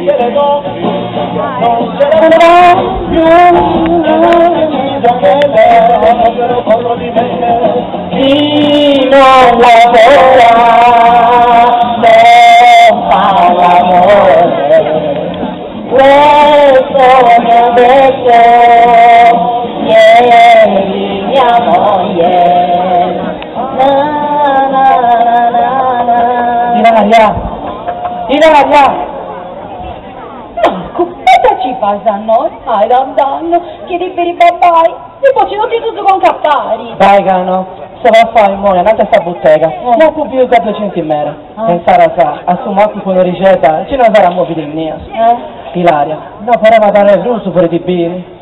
Gliele do, non ce ne va più, deciso che lei contro di me. Chi non lavora non fa l'amore. Questo mi ha detto ieri mia moglie. Na, na, na, na, na. Ilaria! Ilaria! Marco, ita ci fais a innoi? Ai dandannu, chi ti biri babbai, si poi ci tutti su concappari. Dai ca no, se va a fai immoi ananti a sa buttega, no apu biu gatu genti mera. E insaras a su mancu po un'orixedda ci no s'at a movi de innias. Ilaria, no podeva abarrai prus po ti biri.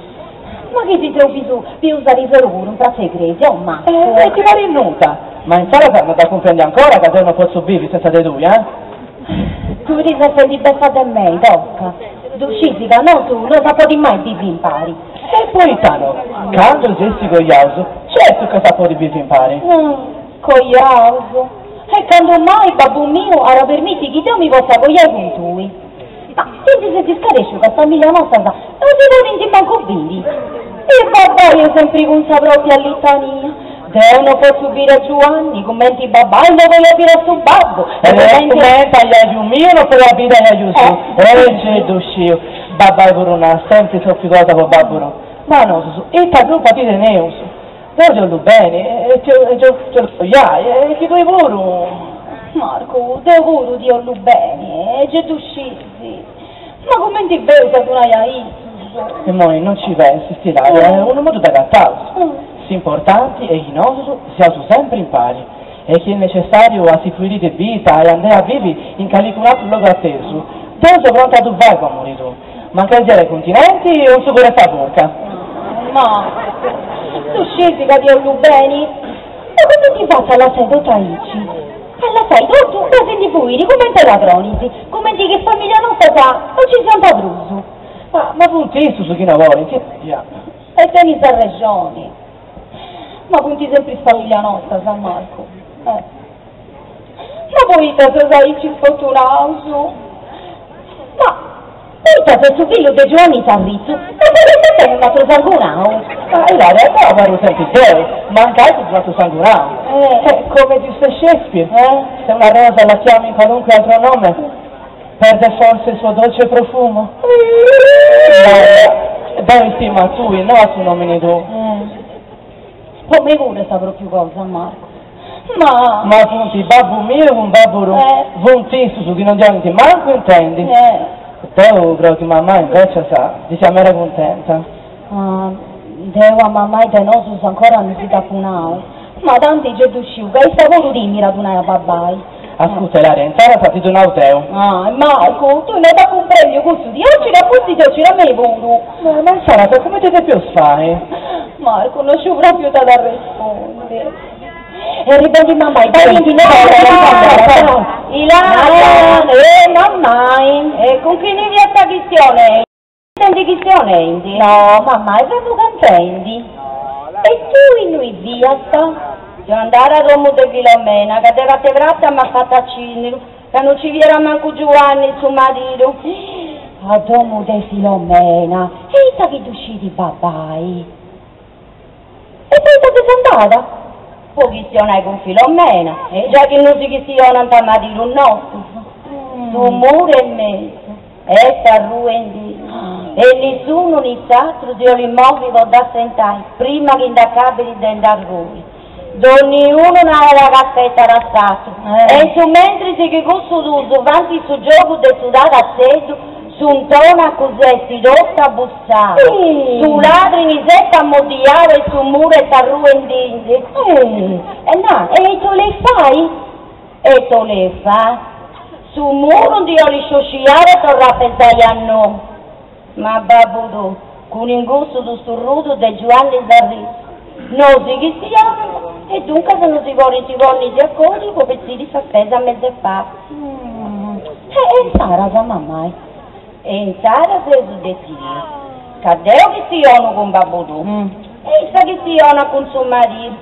Ma chi ti seu bisu pius ariseru puru in pratza 'e cresia, o Marcu? E ti parit nudda? Ma insaras no dda cumprendi ancora ca deu no potzu bivi senza de tui, eh? Tui ti ses fendi beffa de mei, toca. Ddu scisi ca nosu no eus a podi mai bivi impari. E poita no? Candu eus essi coiaus, certu ca eus a podi bivi impari. Coiaus? E candu mai babbu miu at a permiti chi deu mi potza coiai cun tui? Ma ti ndi ses scaresciu ca is familias nostras no si podint mancu biri? E babbai est sempri cun sa propria litania, Deu no potzu biri a Giuanni, cumenti babbai no podiat biri a su babbu, e cumenti ajaju miu no podiat biri a ajaju suu. E gei ddu sciu, babbai puru nat sempri sa propriu cosa po babbu tuu. Ma nosus, ita crupa ti teneus? Deu ti 'ollu beni e ti 'ollu coiai e chi tui puru. Marcu, deu puru ti 'ollu beni e gei ddu scisi. Ma cumenti feus a ddu nai a issus? Immoi non ci pensist, Ilaria, unu modu dd'agataus. S'importanti est chi nosus siaus sempri impari e chi est necessariu a si fuiri de bidda e andai a bivi in calicun'atru logu atesu, deu seu pronta a ddu fai po amori tuu, mancai siat in continenti o in su coru 'e sa furca. Ma ddu scisi ca ti 'ollu beni? Ma cumenti fatzu a lassai totu aici? A lassai totu e a si ndi fuiri cumenti ladronis, cumenti chi is familias nostras no ci siant prus. Ma ma funt issus chi no bolint, ia. E tenis arrexoni. Ma funt sempri is familias nostras, Marcu. Eh. Ma poita seus aici sfortunaus? Ma poita ses su fillu de Giuanni Sarritzu, no podis tenni un'atru sangunau? Ma Ilaria, deu abarru sempri deu, mancai cun un'atru sangunau. Eh. Come disse Shakespeare, se una rosa la chiami in qualunque altro nome, perde forse il suo dolce profumo? Ilaria, deu istimu a tui, no a su nomini tuu. Po mei puru est sa propriu cosa, Marcu. Ma. Ma funt babbu miu cun babbu tuu. Funt issus chi non ti 'olint mancu intendi. Deu creu chi mamai invecias ndi siat meda cuntenta. Deu a mamai de nosus ancora no si dd'apu nau. Ma tanti gei ddu sciu ca issa puru timit a ddu nai a babbai. Ascurta Ilaria, insaras ti ddu nau deu. Ah, Marcu, tui no dd'as cumprendiu cussu ti 'ocit a pustis ti 'ocit a mei puru. Ma insaras cumenti depeus fai? Marcu, no sciu propriu ita t'arrespundi. E arribendi mamai, bai indi no Ilaria! Eh, mamai! E cun chini fiast chistionendi? Ita ndi chistionendi? No, mamai, femu cantendi. E tui innui fiast? Seu andada a domu de Filomena, ca de part'e prata m'at fatu a cìnniru, ca no ci fiat mancu Giuanni, su maridu. A domu de Filomena? E ita chi ddu scit babbai? E poita ses andada? Po chistionai cun Filomena, giai chi no si chistionant maridus nostus. Su muru 'e mesu est arruendi e ni s'unu ni s'atru si 'olit movi po dd'assentai prima chi nd'acabit de nd'arrui. Donniunu narat ca spetat a s'atru e in su mentris chi cussus duus faint su giogu de su taratzeddu S'untonacu s'est totu abussau, su ladrini s'est amoddiau e su muru est arruendindi. E na, e ita 'oleis fai? E ita 'oleis fai? Su muru ndi 'olit sciusciau e torrai a pesai a nou. Ma babbu tuu, cun cussu sturrudu de Giuanni Sarritzu, no si chistionant e duncas no si podint ponni de acordiu po petziri sa spesa a mes'e pari. E insaras, mamai? E insaras eus detzidiu ca deu chistionu cun babbu tuu e issa chistionat cun su maridu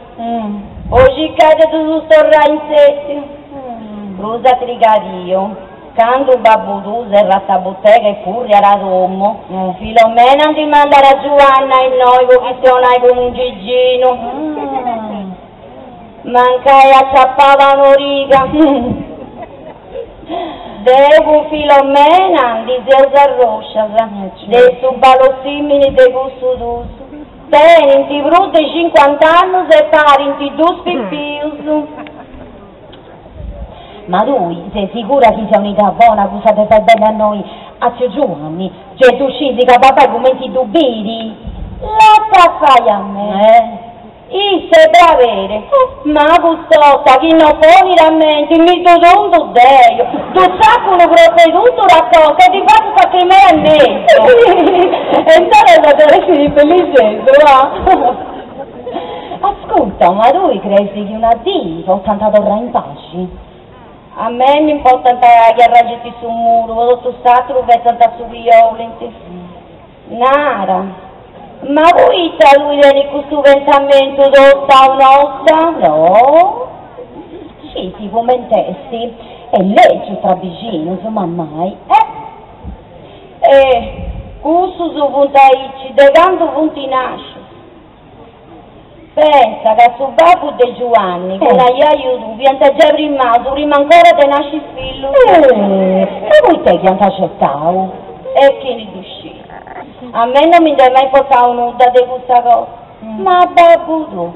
po circai de ddus torrai in sètziu. Prus a trigadiu. Candu babbu tuu serrat sa butega e furriat a domu, Filomena ndi mandat a Giuanna a innoi po chistionai cun Giginu. Mancai aciapada un'origa. Deu cun Filomena ndi seus arroscias de su balotzimini de cussus duus. Tenint prus de cincuant'annus e parint dus pipius. Ma tui ses sigura chi sia un'idea bona cussa de fai benni a innoi a tziu Giuanni? Gei ddu scisi ca babbai cumenti ddu biri? Lassa fai a mei. Issa est braveri, ma cust'orta chi no ponit a menti mi ddu tundu deu, ddu tzacu unu cropu 'e tùturu a conca e ddi fatzu sa crimera in mesu. E insaras at a essiri bellixeddu, ah! Ascurta, ma tui creis chi una dì potzant torrai in paxi? A mei m'importat chi arrangint su muru, po totu s'aturu fetzant su chi 'olint. Nara, ma poita tui tenis custu pentzamentu totu a un'orta? No, scisi cument'est, est lègiu tra bixinus, mammai, eh! Eh, cussus funt aici de candu funt nàscius. Pensa ca su babbu de Giuanni cun ajaju tuu fiant giai primaus prima ancora de nasci is fillus. Eh, ma poita chi ant acetau? E chini ddu scit. A mei no mi nd'est mai importau nudda de custa cosa. Ma a babbu tuu,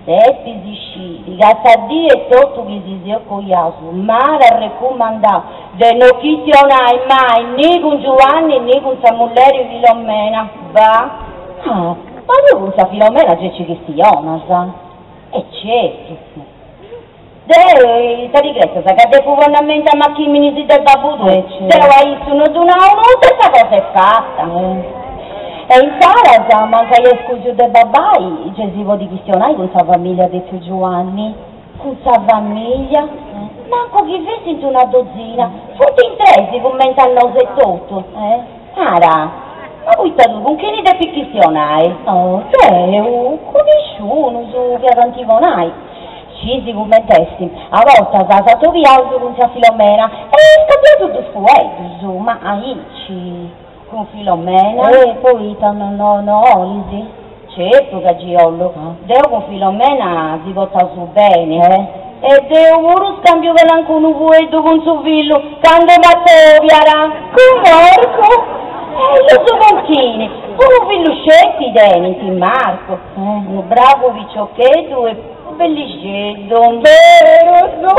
depis sciri ca sa dì etotu chi si seus coiaus m'at arrecumandau de no chistionai mai ni cun Giuanni ni cun sa mulleri Filomena. Bah! Ah, ma tui cun sa Filomena gei ci chistionas? E certu! Deu, ita ti cressas, ca depu ponni a menti a machiminis de babbu tuu? Deu a issu no ddu nau nudda e sa cosa est fata. E insaras, mancai a iscusiu de babbai, gei si podit chistionai cun sa familia de tziu Giuanni? Cun sa familia? Mancu chi fessint una dozina, funt in tresi cumenti a nosu etotu. Nara, ma poita tui cun chini depis chistionai? Oh, deu? Cun nisciunus, fiat a antigonai. Scisi cument'est, a bortas s'atobiaus cun tzia Filomena e scambiaus dus fueddus, ma aici. Cun Filomena? E poita no no no 'olis? Certu ca gi 'ollu, deu cun Filomena si portaus beni. E deu puru scambiu calancunu fueddu cun su fillu candu m'atobiat. Cun Marcu? Ellus cun chini? Unu fillu sceti tenint, Marcu, unu bravu piciocheddu e Bellixeddu. Berus, ddu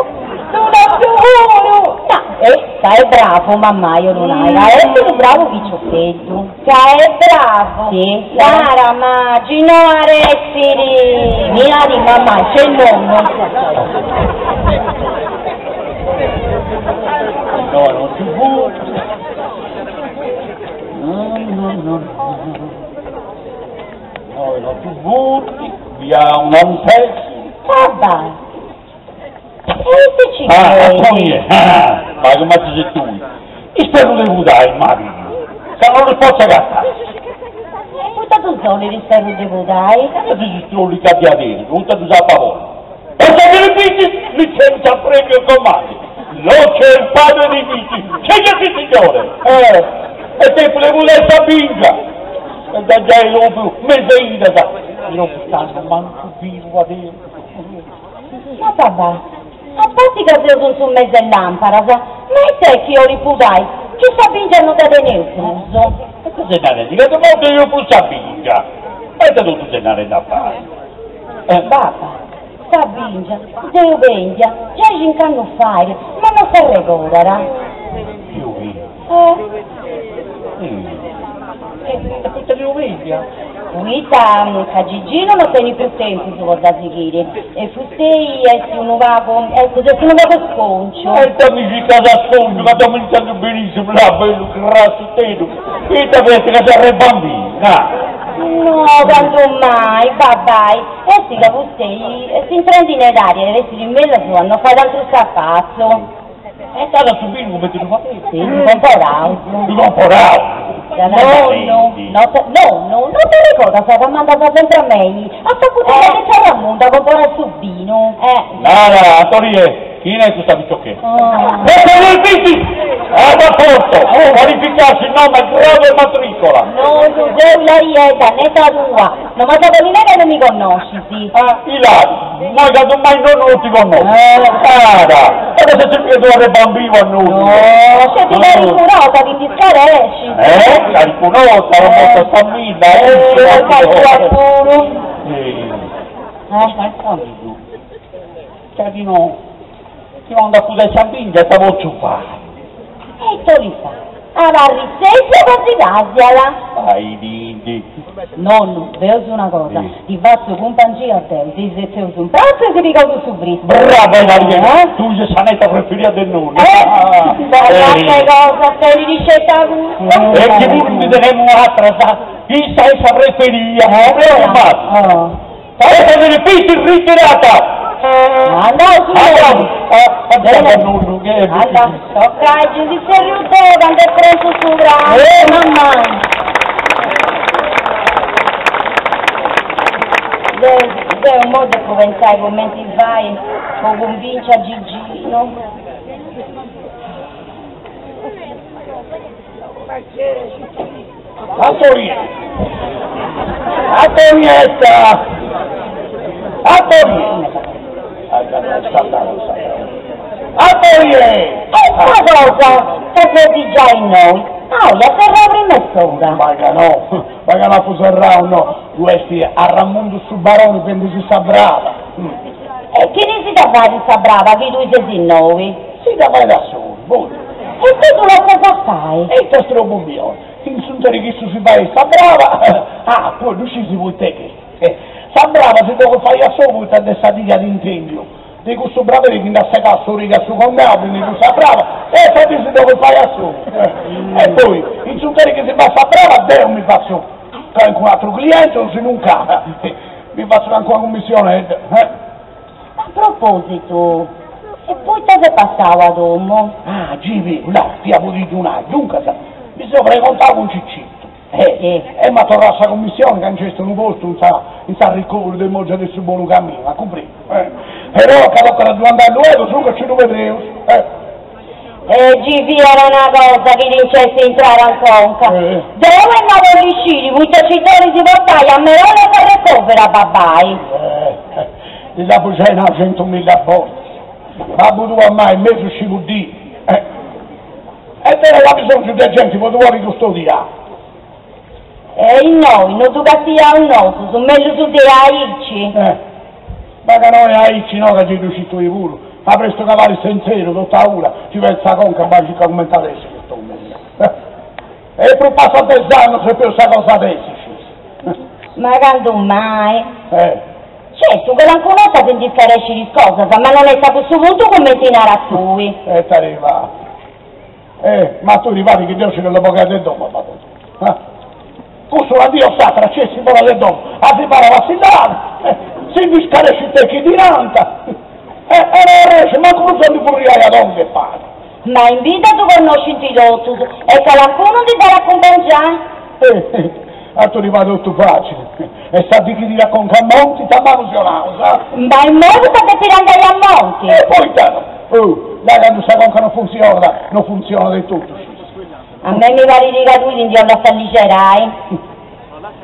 nau deu puru! No, eh, ca est bravu, mammai 'ollu nai, ca est unu bravu piciocheddu. Ca est bravu? Si. Nara, ma gi no at essiri! Miradi mammai, c'est nonnu. No, non ci fu. No, no, no, no. No, non ci fu. Via un antessi. Babbai. E ite ci Ah, credi? Antonie, ah, ma come sei tu? Isperu de pudai, maridu, ca non los potzo agattai. E poita ddus 'olit is ferrus de pudai? Ca si strollicat diaderus, poita ddus apo a bolli. O sacrificis, licenza premio comandi. Non c'è il padre dei vizi, c'è sì signore. Eh, est tempus de pudai sa bingia. E da giai lompiu mes'e idas, chi non cust'annu mancu biu a Deus. Ma babà, a parti ca seus in su mes'e làmparas, ma it'est chi 'olit pudai, chi sa bingia no dda teneus prus? E ita ses narendi, ca no teneus prus sa bingia? Ma ita totu ses narendi a fai? Babà, sa bingia, dd'eus bendia giai cinc'annus fait, ma no s'arregodat. Dd'eus bendia? Eh. E poita dd'eus bendia? Poita ca Gigino no tenit prus tempus po dda sighiri e fustei est unu pagu, eccu, est unu pagu sconciu. E ita mi circas a sconciu, ca deu m'intendu benissimu, là, bellu crassiteddu, ita fiast ca ses rebambinu, na? No, candu mai, babbai, est ca fustei est intrendi in edadi e iat essiri mellus a no fai tantu strapatzu. E insaras su binu cumenti ddu fadeus? Si, ddu comporaus. Ddu comporaus? Nonnu, no te, nonnu, no t'arregodas ca mandas sempri a mei a sa butega de tzia Ramunda a comporai su binu? Nara, Antonie, chini est custa piciochedda? Oh. E Ah, d'accordo! Qualificarsi nome, grado e matricola! Nonnu, seu Ilariedda, neta tua. No m'as a podi nai ca no mi connoscis. Ah, Ilari, moi candu mai nonnu no ti connosciu. Cara, ma cosa significa tu arrebambiu a nonnu? No, sceti calincuna 'orta ti ndi scarescis. Eh, calincuna 'orta, una borta a sa milla, Eh, calcula puru. Eh, ma intantu, ca chi no, chi no andu a pudai sa bingia ita potzu fai? E ita 'olis fai? Abarri sètzia ca si càsiat. Faidindi. Nonnu, feus una cosa, ti fatzu cumpangia deu, si setzeus in pratza e si pigaus su friscu. Brava Ilariedda, tui ses sa neta preferia de nonnu. Eh, ma cosa, tenit isceti custa. E chi puru ndi tenemu atras, issa est sa preferia. Preocupat. Testa de difisi ritirata! Andaus Andaus! Andaus nonnu, che est Anda, toccai, ci si zerriu deu candu est prontu su pranu. Eh, mamma! Deu, deu immoi depu pentzai cumenti fai po cunvinci a Gigino. Antonietta! Antonietta! Antonietta! Antonietta! E ita cosa, ca ses giai innoi? Ah, iast serrau prima 'e s'ora. Ma ca no, ma ca no apu serrau, no, ddu est Arramundu su baroni fendisi sa brava. E chini si dda fait sa brava chi tui ses innoi? Si dda fait a solu, poi. E tui ddu lassas a fai? E ita strobu mi 'olit? In s'interi chi issu si fait sa brava, ah, poi ddu scisi poita est chi sa brava si ddu fait a solu poita de sa dì chi at intendiu de cussu braveri chi nd'at segau s'origa a su connadu in cussa brava, e sa dì si ddu fait a solu. E poi, in s'interi chi si fait sa brava deu mi fatzu calincunu atru clienti o sinunca mi fatzu calincuna cummissionedda. A propositu, e poita ses passau a domu? Ah, Gibi, là, t'ia podi ddu nai, duncas, mi seu pregontau cun Cicitu, e e m'at torrau sa cummissioni ca nc'est unu postu in sa in s'arricoveru de is mongias de su Bonu Caminu, at cumpriu, eh, però ca tocat a ddu andai luegu, duncas nci ddu pedeus, eh. E gi fiat una cosa chi ti nc'est intrada in conca. Deu emu a bolli sciri poita ci dd'olis portai a Merola in s'arrecoveru a babbai. Ti dd'apu giai nau centumilla bortas, babbu tuu ormai est mesu scibuddinu, e tenit abisongiu de genti po ddu podi custodiai. E innoi no ddu castiaus nosus, mellus de aici. Ma ca no est aici no ca gei ddu scis tui puru, ma prestu ca parit sentzeru totu ora ci fait sa conca bai circa cumenti at essi custu omini. E prus passant is annus e peus sa cosa at essi, scis. Ma candu mai? Eh. Certu, calancuna 'orta ti ndi scarescis is cosas, ma non est a cussu puntu cumenti naras tui. E t'arrivat. Eh, ma a tui ti parit chi deu nci dd'ollu bogai de domu a babbu tuu? Ah? Cussu una dì o s'atra nci essit fora de domu, a si fai una passillada, eh, si ndi scarescit de chi ddi nant, e e no arrescit mancu prus a ndi furriai a domu che parit. Ma in bidda ddu connoscint totus e calancunu ndi dd'at a acumpangiai. Eh, a tui ti parit totu facili, e sa dì chi tirat conca a monti, ita manu si 'onaus, ah? Ma immoi poita depit andai a monti? E poita no? Oh, là candu sa conca no funtzionat, no funtzionat de totu, scis. A mei mi parit ca tui ti ndi 'ollas alligerai.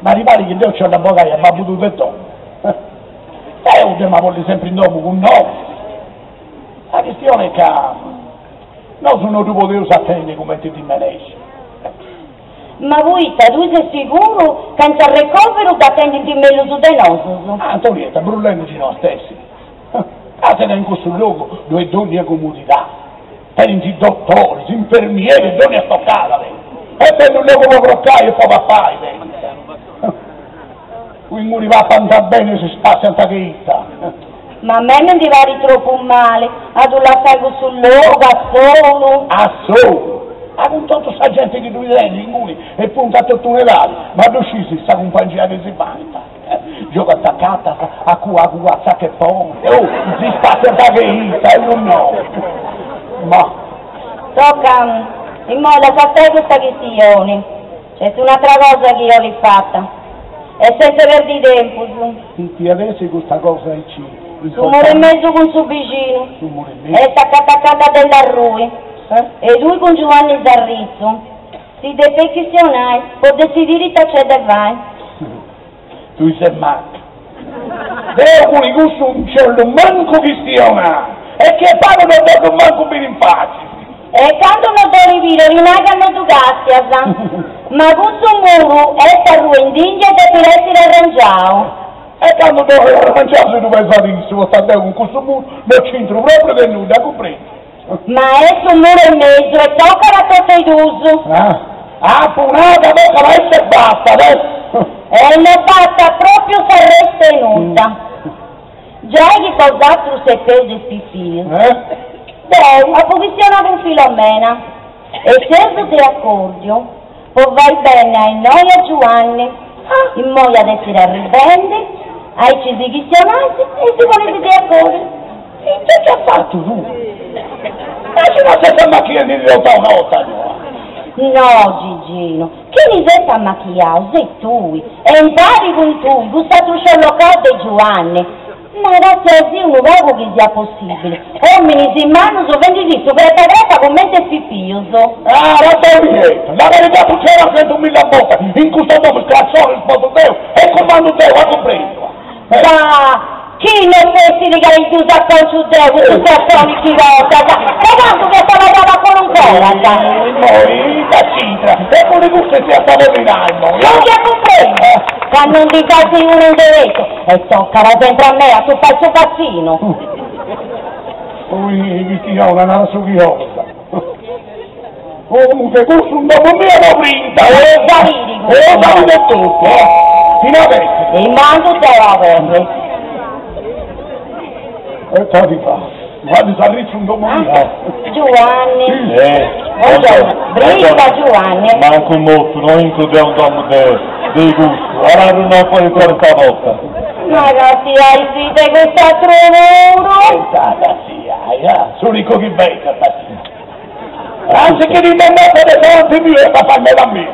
Ma ti parit chi deu nci 'olla bogai a babbu tuu de domu? Deu dd'emu a bolli sempri in domu cun nosu. Sa chistioni est ca nosu no ddu podeus atendi cumenti ddi menescit. Ma poita, tui ses siguru ca in s'arrecoveru dd'atendint mellus de nosus? Antonietta, brullendi ci no ast essi. Ca sena in cussu logu ddu est dònnia comodidadi. Tenint dotoris, infermieris, dònnia stocada tenint. E bellu logu po crocai e po papai tenint. Inguni papant beni e si spassiant che ita. Ma a mei mi ndi parit tropu mali a ddu lassai cussu logu a solu. A solu? Ma cun totu sa genti chi ddui tenit inguni e funt a totu un'edadi, ma ddu scis sa cumpangia chi si faint? Giogant a cartas, a cua cua, a zacca e pone, oh, si spassiant che ita, e non no. Ma. Toca, immoi lassa stai custa chistioni, nc'est un'atra cosa chi 'olit fata, e sentz'e perdi tempus. Ita iat essi custa cosa aici Su muru 'e mesu cun su bixinu. Su muru 'e mesu. Est acanta acanta de nd'arrui. E tui cun Giuanni Sarritzu si depeis chistionai po detzidiri ita c'est de fai. Tui ses macca. Deu cun cussu nci 'ollu mancu chistionai e chi est pagu no dd'ollu mancu biri in faci. E candu no dd'olis biri 'olit nai ca no ddu castias. Ma cussu muru est arruendindi e depit essiri arrangiau. E candu ddu arrangiat si ddu pesat issu, poita deu cun cussu muru no c'intru propriu de nudda, cumprendi? Ma est su muru 'e mesu e tocat a totu e duus. Apu nau ca tocat a issu e bastat, eh! E no bastat propriu s'arrestu 'e nudda. Giai chi bosatrus seis peus de is pipius. Deu apu chistionau cun Filomena e seus de acordiu po fai benni a innoi a Giuanni, immoi at essiri arribendi, aici si chistionais e si poneis de acordiu. Ita nc'as fatu tui? Ma si no s'est ammachiendi de totu a una 'orta no? No, Gigino, chini s'est ammachiau ses tui, e impari cun tui cuss'atru sciollocau de Giuanni. Ma castiasì unu pagu chi siat possibili, ominis mannus fendisì su crepa crepa cumenti is pipius. Ah, Antonietta, la verità tu c'era centumilla bortas, in custa domu is cartzonis potzu deu e cumandu deu, as cumprendiu? Bah! Chi no fessit ca ddus aconciu deu cussus cartzonis chi portas, de cantu fiast abarrada a coluncoras? Immoi ita c'intrat? E puru custu est iat a bolli nai immoi, ah! Non ti cumprendi ca non ndi fais unu in deretu e tocat sempri a mei a tupai su batzinu. Ui, chistiona, nara su chi 'olis. Comunque cussu in domu mia no brintat! E sa biri E 'o sa biri totu, eh! Fino adesso! E mancu deu a porri. E ta ti fa? Giuanni s'arrizzu in domu mia. Giuanni. Eh, Buongiorno. Brinta Giuanni. Mancu mortu, no intru deu in domu de de custu. Abarru innoi foras de sa porta. Ma castiaisì de cust'atru muru. E ta castiai, ah, su riccu chi betat. Anzi chi ti nd'andat de davanti miu e fa meda a mie.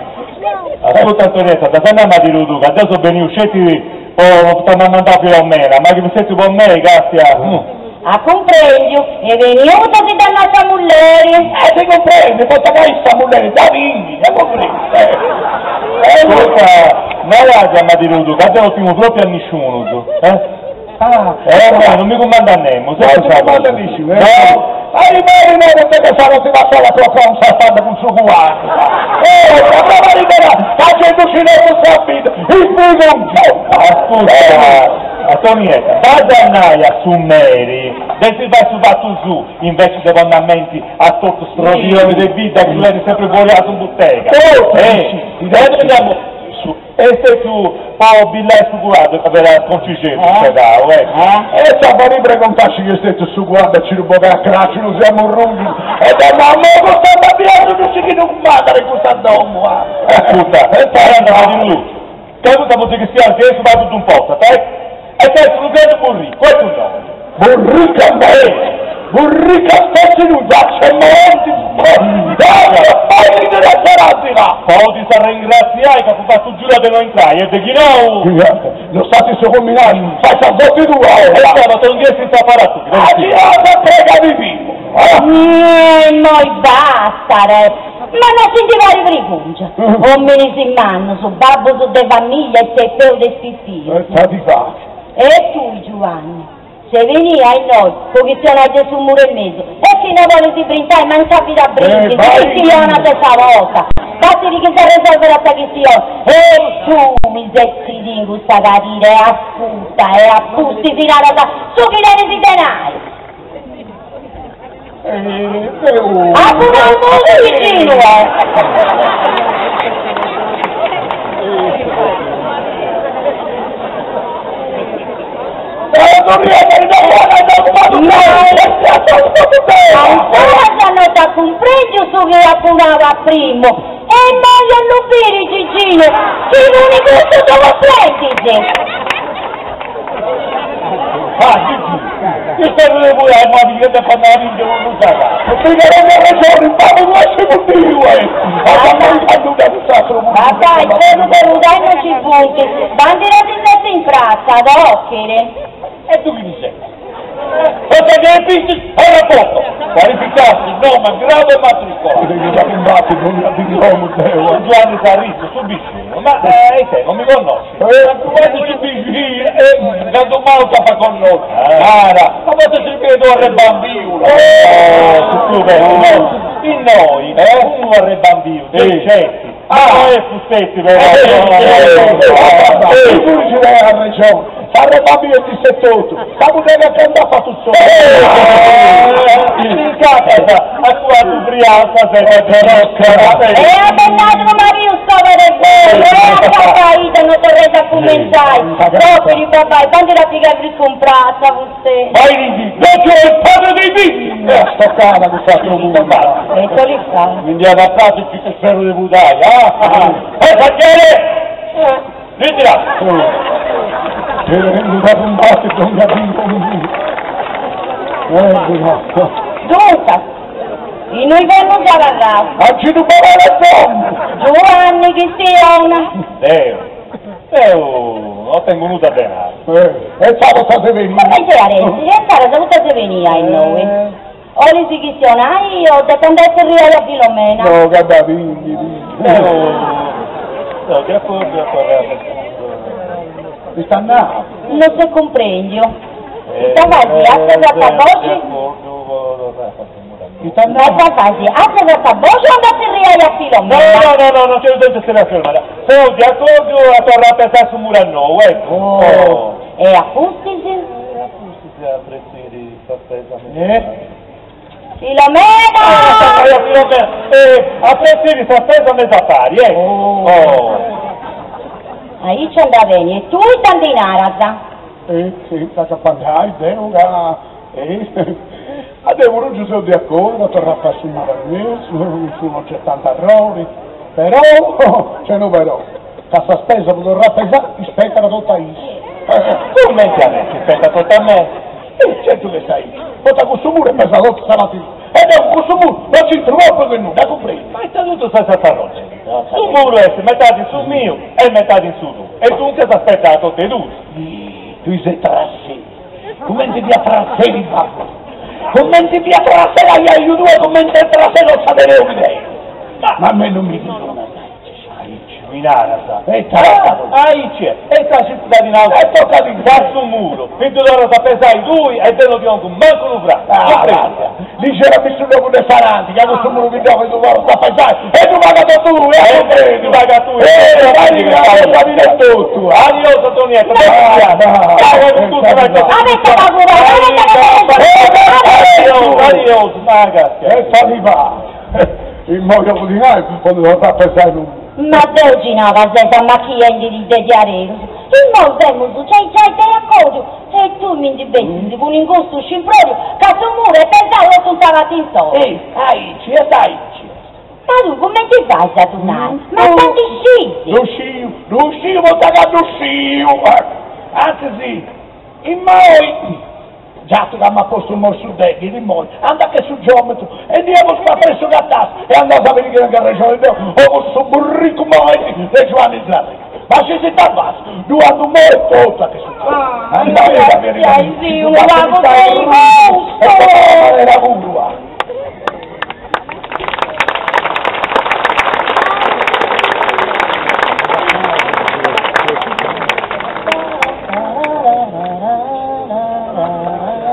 Ascurta Antonietta, dda sa mama ti ddu ca deu so beniu sceti po poita m'at mandau Filomena, ma chi fut stetiu po mei, castia. A cumprendiu, est beniu poita ti dd'at nau sa mulleri. Eh si cumprendit, poita ca issa sa mulleri dda timit, a cumprendit. Ascurta, naraddi a Madirudu ca deu no timu propriu a nisciunus, eh. Ah, eh, non mi cumandat nemos, Non ti cumandat nisciunu, eh? No! Ahi meri no, non te sa non ti va sola tua consa standa cun su guarda. Oh, la prova libera, facenduci nosu sa vida, il figu Ascurta, Antonietta, badda a nai a su meri de si fai su fatu suu, inveci de ponni a menti a totu s'arrodioni de bidda chi tenit sempri fuoriaus in butega. Eh, si Est stetiu po billai su cuaddu ca fiat Concixeddu scedau, eccu. E sa fari pregontassi chi est stetiu su cuaddu a ci ddu bogai a cracinus e a murrungius e dda nau, Mo custa babiasu no scit chi ddu cumandat in custa domu, ah! Ascurta, anda a ddi luci, ca custa po si chistioni si est fatu ddu importat, eccu, e ca est unu grandu burricu, eccu innoi. Burrica mei! Burrica stessi nu giacce morti Podis arrengraziai ca apu fatu giura de no intrai e de chi nou. No stati su cominai, fai sa sorti tua ora. E sabato non dd'essi in s'aparatu chi Ah, chi cosa prega di vivu. Immoi bastat! Ma no si ndi parit brigungia! Ominis mannus, babbus de famiglia e seis peus de is pipius. E ta ti fai. E tui Giuanni, Ses benia a innoi po chistionai de su muru 'e mesu e chi no bolis brintai mancabit a brintis, si chistionat de sa porta, bastit chi s'arresolverat sa chistioni e tui setzidi in cussa cadira e ascurta e a pustis naras su chi tenis de nai. Apu nau mudu vicinu eh! Ancora no t'as cumprendiu su chi apu nau a primu e immoi 'ollu biri Giginu chi cun custu ddu cumprendis. Ah, Gigi, ista de poi a ma di che fanno la vince con un sacco. Mica non mi ragione, babbo non si può dire, ma mai fanno da quest'altro mondo. Ma dai, solu per udai non ci punti, bandira si mette in pratza, docchiri. E tu chi ti sei? Cosa che hai visto? Era poco. Qualificato, nome, grado e matricola. Su Giuanni Sarritzu, su bixinu. Ma ite, non mi connosci? Ma su bixinu, cantu mau t'apo a connosci. Nara, ma podes essi biu arrebambiu. Oh, su prus bellu, no? Innoi, unu arrebambiu, de nc'esti. Ma no est fusteti però. E puru ci dai arrexoni, s'arrebambiu est isse etotu, sa budega chi nd'at fatu solu. Incapas at cuadu frialzas e E at nadu mariu s'òmine bonu, e acabaida no torreis a cumentzai, Dòpiri babai, bandit a pigai friscu in pratza, fustei. Vai Risi, Dòciu est padre dei vizi! Est tocada cussa trobula. E ite 'olit fai? Mi ndi at a praxi chi su ferru de pudai, ah! E Sachiere! Ritira! Duncas, innui femus abarraus? A nci ddu bolai a domu! Giuanni chistiona! Deu, deu no tengu nudda de nai. E insaras poita ses benia. Comenti at essi? E insaras poita ses benia a innoi? Olis chistionai o depu andai a tzerriai a Filomena? No, cabadindi. Deu, deu de acordu a torrai a pesai. Ita nau? No s'est cumprendiu. Ita fasi, a serrat a boxi? Ita nau? Ita fasi, a serrat a boxi o andu a tzerriai a Filomena? No, no, no, no nc'est bisongiu a tzerriai a Filomena. Seu de acordu a torrai a pesai su muru a nou, eccu. Oh. E a pustis? E a pustis a pretziri sa spesa mesa. Filomena! Filomena! A pretziri sa spesa mesa a pari, eccu. Oh. Aici andat beni, e tui ita ndi naras? E ita nc'apu a nai deu ca a deu puru nci seu de acordu a torrai a fai su muru a mesu, cussu non nc'est tantu arrori, però, nc'est unu però, ca sa spesa po torrai a pesai ispetat totu a issu. Cumenti at essi ispetat totu a mei? E certu chi est aici, poita cussu muru est pesau totu sa parti sua, e deu cun cussu muru non nc'intru propriu che nudda, cumprendi? Ma ita totu ses arrodendi? Su muru est metadi su miu e metadi su tuu, e duncas spetat a totu e duus. Tui ses trasseri, cumenti fiat trasseri babbu, cumenti fiat trasseri aiaiu tuu e cumenti est trasseri s'atereu chi tengu. Ma a mei non mi ddu donat aici. Aici mi naras. E ita est? Aici est. E ita si dda nau E tocat in ca su muru ti ddu torras a pesai tui e deu no ti 'ongu mancu unu francu. Ah, guarda, lixera mi su logu de s'aranti, ca cussu muru chi ddoi ddu torras a pesai e ddu pagat totu tui, a cumprendi? Ddu pagat tui. E paga totu. Adiosu Antonietta, Avete paura, avete paura! Adiosu, ma E fadi va. Immoi apu dinai po ddu torrai a pesai unu muru. Ma deu ti nau ca ses amachiendi de diaderus. Immoi semus giai giai de acordiu e tui mi ndi bessis cun custu scimproriu ca su muru est pesau totu in sa parti insoru. E aici est aici. Ma tui cumenti fais a ddu nai? Ma ita ndi scis? Ddu sciu, ddu sciu poita ca ddu sciu. Antzis, immoi Giatu ca m'at postu immoi su deghi, immoi anda che su giometru e ndi emus a su catastu e andaus a biri chi tengu arrexoni deu o cussu burricu moeti de Giuanni Sarrica. Ma scis ita fatzu? Ddu andu immoi etotu a che su giometru. Andaus a biri Ai, unu pagu de gustu! E de manera puru ah.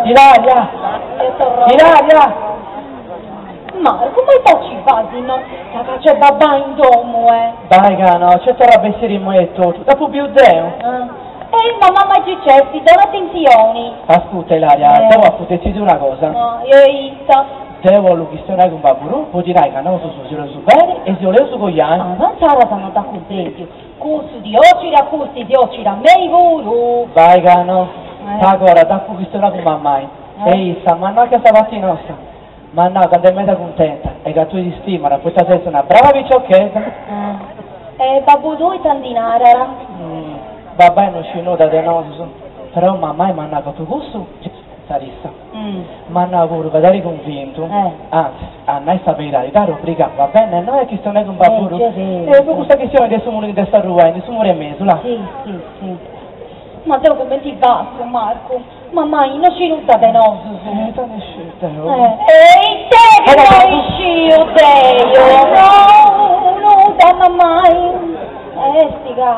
Ilaria! Ilaria! Marco, ma ita ci fasi, no? Ca c'è babà in domu, eh. Bai ca no, nc'est torra a bessiri immoi etotu, t'apu biu deu. E mamma ma ci c'esti, dona attenzioni. Ascurta Ilaria, deu apu detzidiu una cosa. No, e ita? Deu 'ollu chistionai cun babbu tuu po ddi nai ca nosu si 'oleus beni e si 'oleus coiai. Ah, ma insaras no t'at cumprendiu. Cussu ti 'ocit a pustis ti 'ocit a mei puru. Bai ca no. Pag'ora dd'apu chistionau cun mammai e issa m'at nau chi a sa parti nosta. M'at nau ca nd'est meda cuntenta e ca tui ti stimat poita ses una brava piciochedda. E babbu tuu ita ndi narat? Babbai no scit nudda de nosus, però mammai m'at nau totu cussu giai issa. M'at nau puru ca dd'at cunvintu, antzis, a nai sa beridadi, dd'at obrigau a benni a innoi a chistionai cun babbu tuu e po custa chistioni de su muru chi nd'est arruendi, su muru 'e mesu, là. Si, si, si. Ma deu cumenti fatzu, Marcu? Mamai no scit nudda de nosus. Eh, ita ndi sciu deu? E ite chi no isciu deu? No, nudda, mamai. Est ca.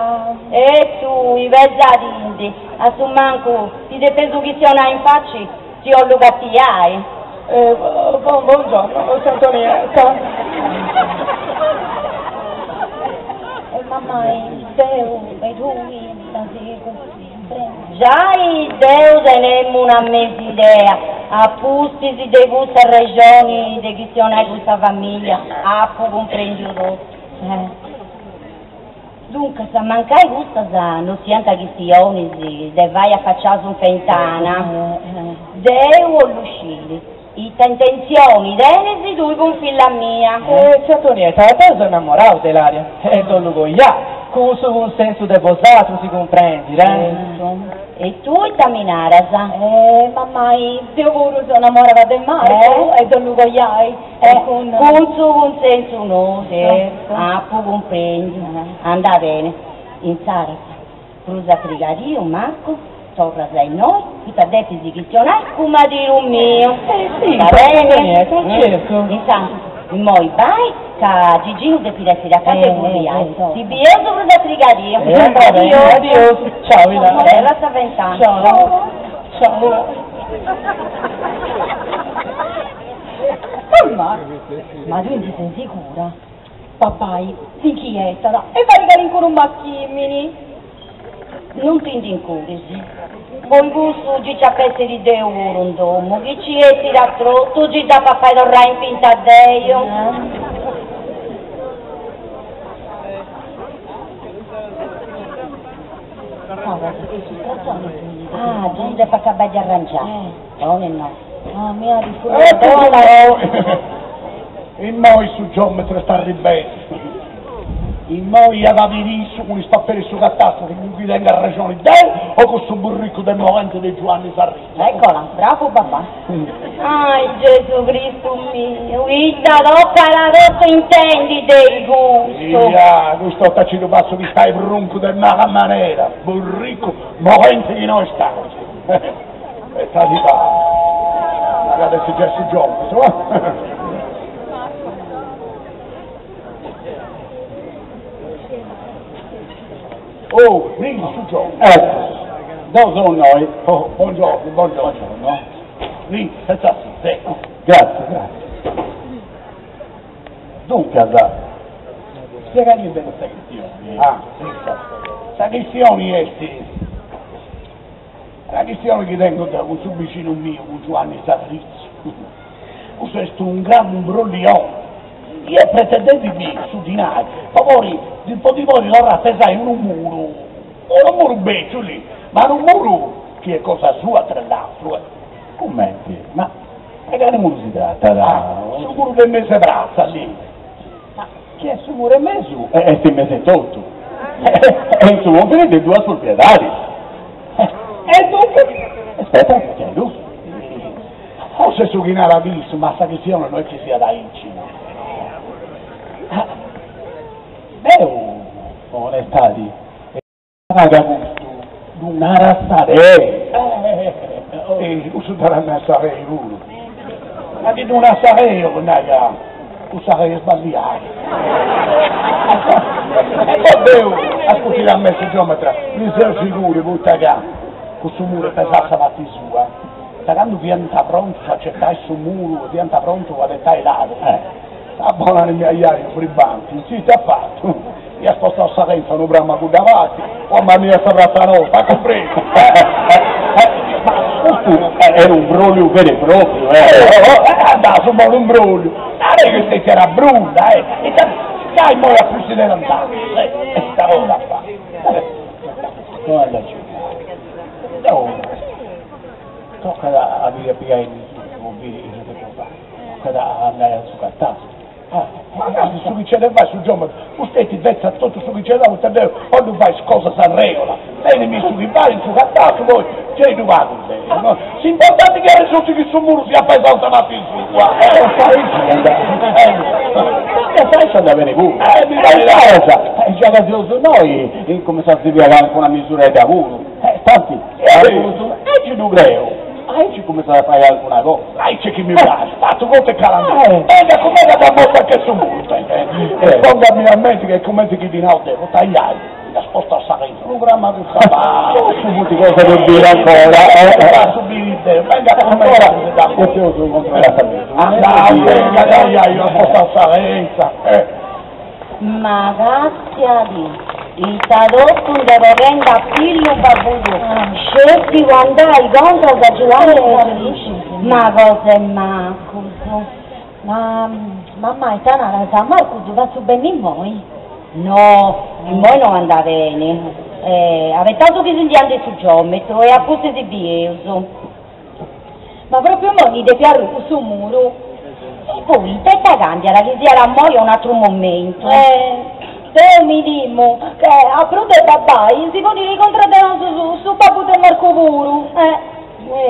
E tui, pesadindi, a su mancu ti depeus chistionai in faci, ti 'ollu catiai. Eh, buongiorno, tzia Antonietta. E mamai, deu e tui da si cumprendi. Giai deu tenemu una mesa idea, a pustis de cussa arrexoni de chistionai cun sa familia, apu cumprendiu totu. Duncas, mancai custas no siant chistionis de fai afaciaus in fentana, deu 'ollu sciri ita intentzioni tenis tui cun filla mia. Eh, tzia Antonietta, deu seu innamorau de Ilaria e dd'ollu coiai, cun su cunsensu de bosatrus si cumprendit, eh? E tui ita mi naras? Eh, mamai, deu puru seu innamorada de Marcu e dd'ollu coiai. E cun su cunsensu nostru apu cumprendiu. Andat bene. Insaras, prus a trigadiu, Marcu, torras a innoi, poita depis chistionai cun maridu miu. Va bene? Insaras, immoi bai, ca Giginu depit essiri acanta 'e furriai. Si bieus prus a trigadiu. Adiosu. Ciao, Ilaria. Serra sa ventana. Ciao. Ciao. Mamma, ma tui ndi ses sigura? Babbai si inchietat e fait calincunu machìmini. Non ti ndi incuris. Poi cussu gi nci ap'essiri deu puru in domu, chi ci essit a trotu gi dd'apu a fai torrai in pinta deu. Ah, gi depu acabai de arrangiai. Poni no. Ah, mi at Immoi su giometro est arribendi. Immoi iat a biri issu cun is paperis su catastu chi cun chi tengu arrexoni deu o cussu burricu de moenti de Giuanni Sarritzu. Eccola, bravu babà. Ai Gesu Cristu miu, ita tocat totu intendi de custu. Ia, custa 'orta ci ddu fatzu pistai bruncu de mala manera, burricu moenti chi no est atru. Est arribadu. At essi giai su giometru, eh? Oh, brinchi su giometru. Ecco, deu seu innoi. Oh, buongiorno, buongiorno. Buongiorno. Brinchi, senza si, ecco. Grazie, grazie. Duncas, spiegadì bene sa chistioni. Ah, sì, sa chistioni est Sa chistione chi tengo deo cun su bicinu miu, cun Giuanni Sarritzu. Cussu est unu grandu imbrollione. Chi est pretendendimì su dinai po podi po ndi podi torrai a pesai unu muru, unu muru beciu lì, ma unu muru chi est cosa sua tra l'atru. Cumenti? Ma de cali muru si tratat? Ah, su muru de mesu 'e pratza lì. Ma chi est su muru 'e mesu est in mesu 'e totu e in su confini de duas propriedadis. E duncas spetat a chi giustu. Forse su chi narat issu, ma sa chistione no est chi siat aici. Deu, po onestadi, Paga custu, ddu narat sa rei. Eh, cussu ddu narat sa rei puru. Ma chi ddu narat sa rei, 'olit nai ca cussa rei est sballiada. E poi deu, ascurtit a mei su geometra, ndi seu siguru poita ca cussu muru est pesau a sa parti sua, ca candu fiant prontus a ghetai su muru e fiant prontus a ghetai ladru, sa bon'anima 'e aiaiu Fribanti, si ita at fatu Iat spostau sa fentza unu pramu a cudda parti, po amanniai sa pratza nosta, cumprendi? Ma custu est unu imbròlliu veru e pròpriu, eh! Andau su bonu imbròlliu, narai chi stètia una brulla, eh! Ita gai immoi a pustis de tant'annus, eh! Ita podit a fai? No andat circai. Deu tocat a biri a pigai po biri ita depu fai, tocat a andai a su catastu. Ma casi su chi c'est de fai su giometru, fustei ti fetzat totu su chi c'est de fai, poita deu 'ollu fai is cosas a regola, tenimi su chi fait in su catastu, poi gei ddu pagu deu, no? S'importanti chi arresulti chi su muru siat pesau sa parti sua. Duncas. Aici andat beni puru. Eh, mi parit insaras, e già ca seus innoi, incumenzaus a si pigai calincuna misuredda puru. Eh, tanti, aici ddu creu, aici cumentzat a fai calincuna cosa. Aici chi mi praxit, fatu contu e calamita. Tenga cun meda dda mostra che su muru, tenga. E pongami a menti che cumenti chi ddi nau deu, poita aiai, nd'as postu a sa renti unu grammu cun sa manu. Cussu funt cosa de biri ancora. Fatzu biri deu, benga cun meda dda mostra. Depeus controllai sa misura. Andau, benga, aiai, as postu a sa rentza. Ma càstiadi, ita totu nde boghendi a pillu babbu tuu, sceti po andai contras a Giuanni Felici, ma cosa 'e macus. Ma, mamma, ita naras, a Marcu ddu fatzu benni immoi? No, immoi no andat beni. Abetaus chi si ndi andit su giometru e a pustis bieus. Ma propriu immoi ndi depit arrui cussu muru. E poita ita cambiat chi siat immoi o un'atru momentu? Eh, deu mi timu che a prus de babbai si ponit contra de nosu su babbu de Marcu puru. Eh,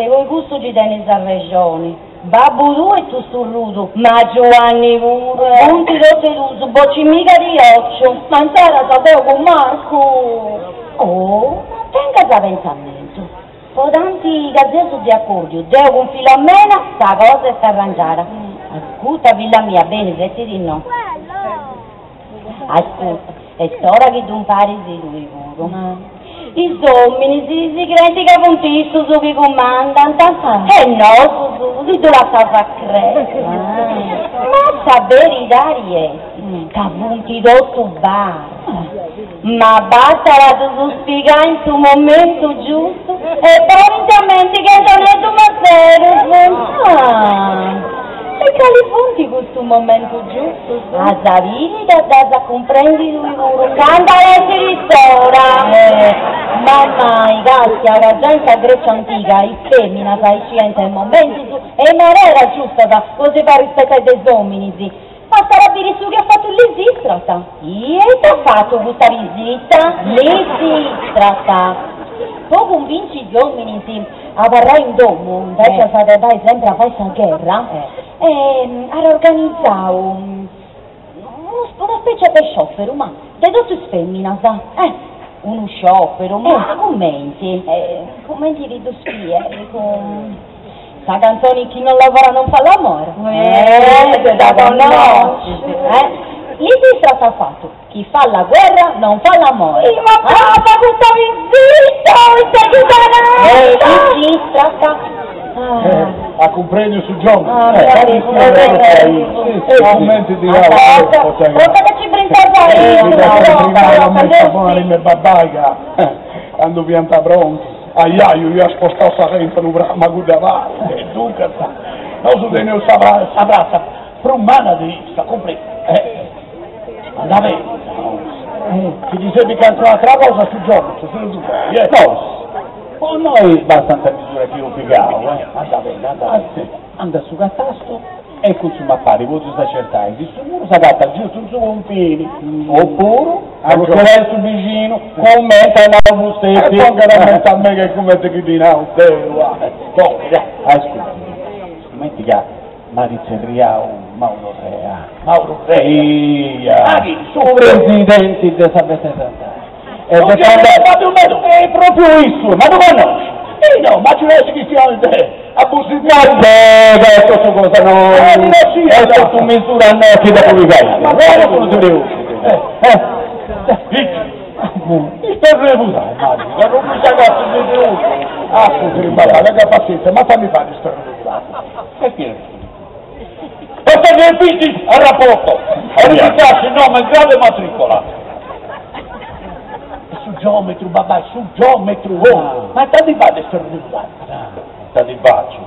eh, po custu ci tenis arrexoni. Babbu tuu est tusturrudu, ma Giuanni puru. Funt totu e duus, bocci miga di ociu. Ma insaras deu cun Marcu. Oh, ma tengas pentzamentu. Po tanti ca seus de acordiu, deu cun Filomena sa cosa est arrangiada. Ascurta filla mia, beni, setzidi innoi. Ascurta, est ora chi ddu imparis tui puru. Is ominis si creint ca funt issus chi cumandant e nosus si ddu lassaus a crei. Ma sa beridadi est ca funt totu barra. Ma bastat a ddus spigai in su momentu giustu e ponint a menti che Antoneddu Maserus. Ah! E cali funt custus momentus giustus? As a biri ca dd'as a cumprendi tui puru candu at essiri s'ora. Eh, mammai, castia ca giai in sa Grecia antiga is feminas isciant is momentus e is maneras giustas po si fai rispetai de is ominis. Bastat a biri su chi at fatu Lisistrata. E ita at fatu custa pisita? Lisistrata. Po cunvinci is ominis a abarrai in domu, invecias de andai sempri a fai sa gherra, at organizau una specia de scioperu, ma de totu is feminas. Unu scioperu? Ma cumenti? Cumenti ti ddu spiegu? Sa cantzoni Chi non lavora non fa l'amore. Eh, dda connoscis, eh? Lisistrata at fatu, Chi fa la guerra non fa l'amore. Ih, ma brava custa pisita, ita chi dda narat! Lisistrata. At cumprendiu su giogu. Ah, E cumenti ddi nau. Porta ca ci brintas aintru. Babbai ca candu fiant prontus. Aiaiu iat spostau sa rentza unu prammu a cudda parti e duncas nosu teneus sa sa pratza prus manna de issa, cumprendi? Eh, andat beni sa cosa. Si ti serbit calincun'atra cosa su giogu si ddu fai, eh. Nosu, po innoi bastant is misuras chi eus pigau, eh. Andat beni, andat beni. Andu a su catastu E cun su mapari podeus acertai si su muru s'agatat giustu in su confini, opuru a lu cherrer su bixinu, cumenti at nau Bustetti. E pongat a menti a mei che cumenti chi ddi nau deu, ah. Ponga. Ascurti, cumenti ca m'at tzerriau Mauro Rea. Mauro Rea? Eia. Ah chi? Su presidenti de sa festa 'e Sant'Anna. E de candu E propriu issu, ma ddu connosci? E no, ma ci est chistioni de abusividadi. Ma de, est totu cosa no, est totu misura no chi depu pigai. Ma bene puru si preocupi. Eh, Ista rebudai, Mario, ca non mi s'agattu de prus. Ah, scusi, ma tenga pazienza, ma fammi fare sta rebudai. E chi est? Porta Griffithis al rapporto, a registrarsi il nome grave matricola. Su geometru, babbai, su geometru, oh! Ma ita ndi fait de sterrudai? Ita ndi faciu?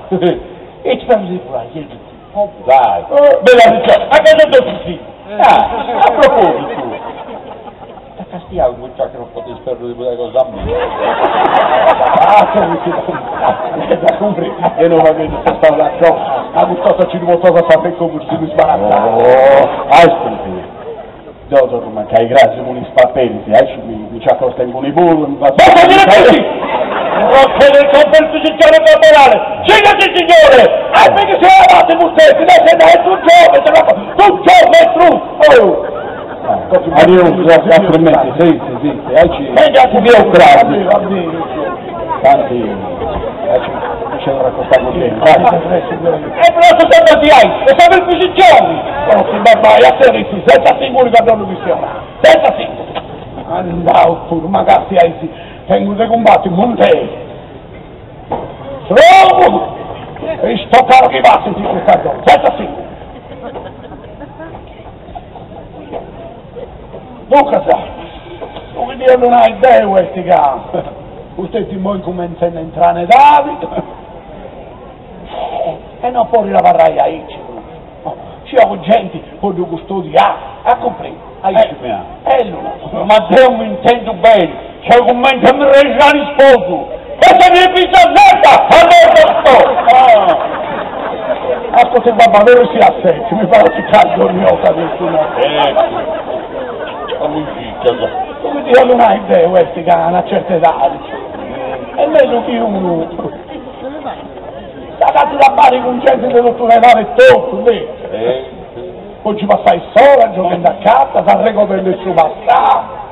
E ci famus rebudai, ieri. Oh, dai! Bella ricerca, a cosa totu si? Ah, a propositu, T'at castiau poita chi non podis perdu de pudai cosa mia. Ah, dda cumprendi, e no faghende sa staula grossa, a custa ci ddu portaus a sa como si ddu sbaratzat. Oh, ascurti, deu torru mancai crasi cun is paperis, aici mi nci acostu inguni puru e mi fatzu. Basta dire così! Procede con perquisizione corporale! Signore signore! E perché se la fate voi stessi, lei se dai tu geometro, tu geometro! Oh! Adiu, altrimenti, sì, sì, sì, aici si biu crasi. Tanti, aici mi seu racostau beni, dai. E però sono sempre di ai, e sempre il posizione! Oh, si babbai, a te senza singoli che non questione, senza singoli. Andau pure, magari ai tengo de combatti, monte. Trovo! E sto caro che va sentire questa donna, senza singoli. Dunque, come dire non hai idea questi ca. Usted ti moi cominciano a entrare in David. E non può lavorare a Ici. C'è gente con due custodi a, a comprare. A Ici, mia. E lui. Ma Dio mi intendo bene, c'è un commento mi reggiani sposo. Questa mi pizza zetta, allora sto. Ah. Ascolta il babà, non si assetti, mi fa si caldo ogni volta questo no. Come dire non hai idea questi che hanno una certa età. È meglio che uno. Sta da fare con gente di tutto un'età e tutto, lì. Poi ci passai sola, giocando a carta, sa recoprendo il suo passato.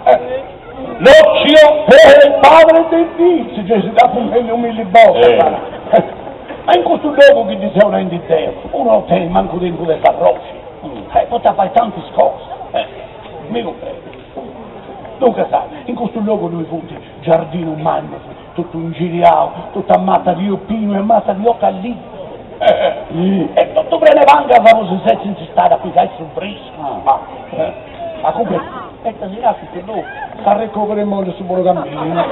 L'occhio è il padre dei vizi, cioè si dà un meglio mille volte. Ma in questo luogo che diceva una idea, uno non tiene manco tempo di far rossi. Poteva fare tante cose. Mi comprendo. Dunque sa, in questo luogo dove fu giardino magno, tutto un giriao, tutta matta di oppino e matta di occa lì. E tutto prende banca famoso senza stare a pisare sul brisco. Ma come? E così che no, sta recuperando il suo buon cammino.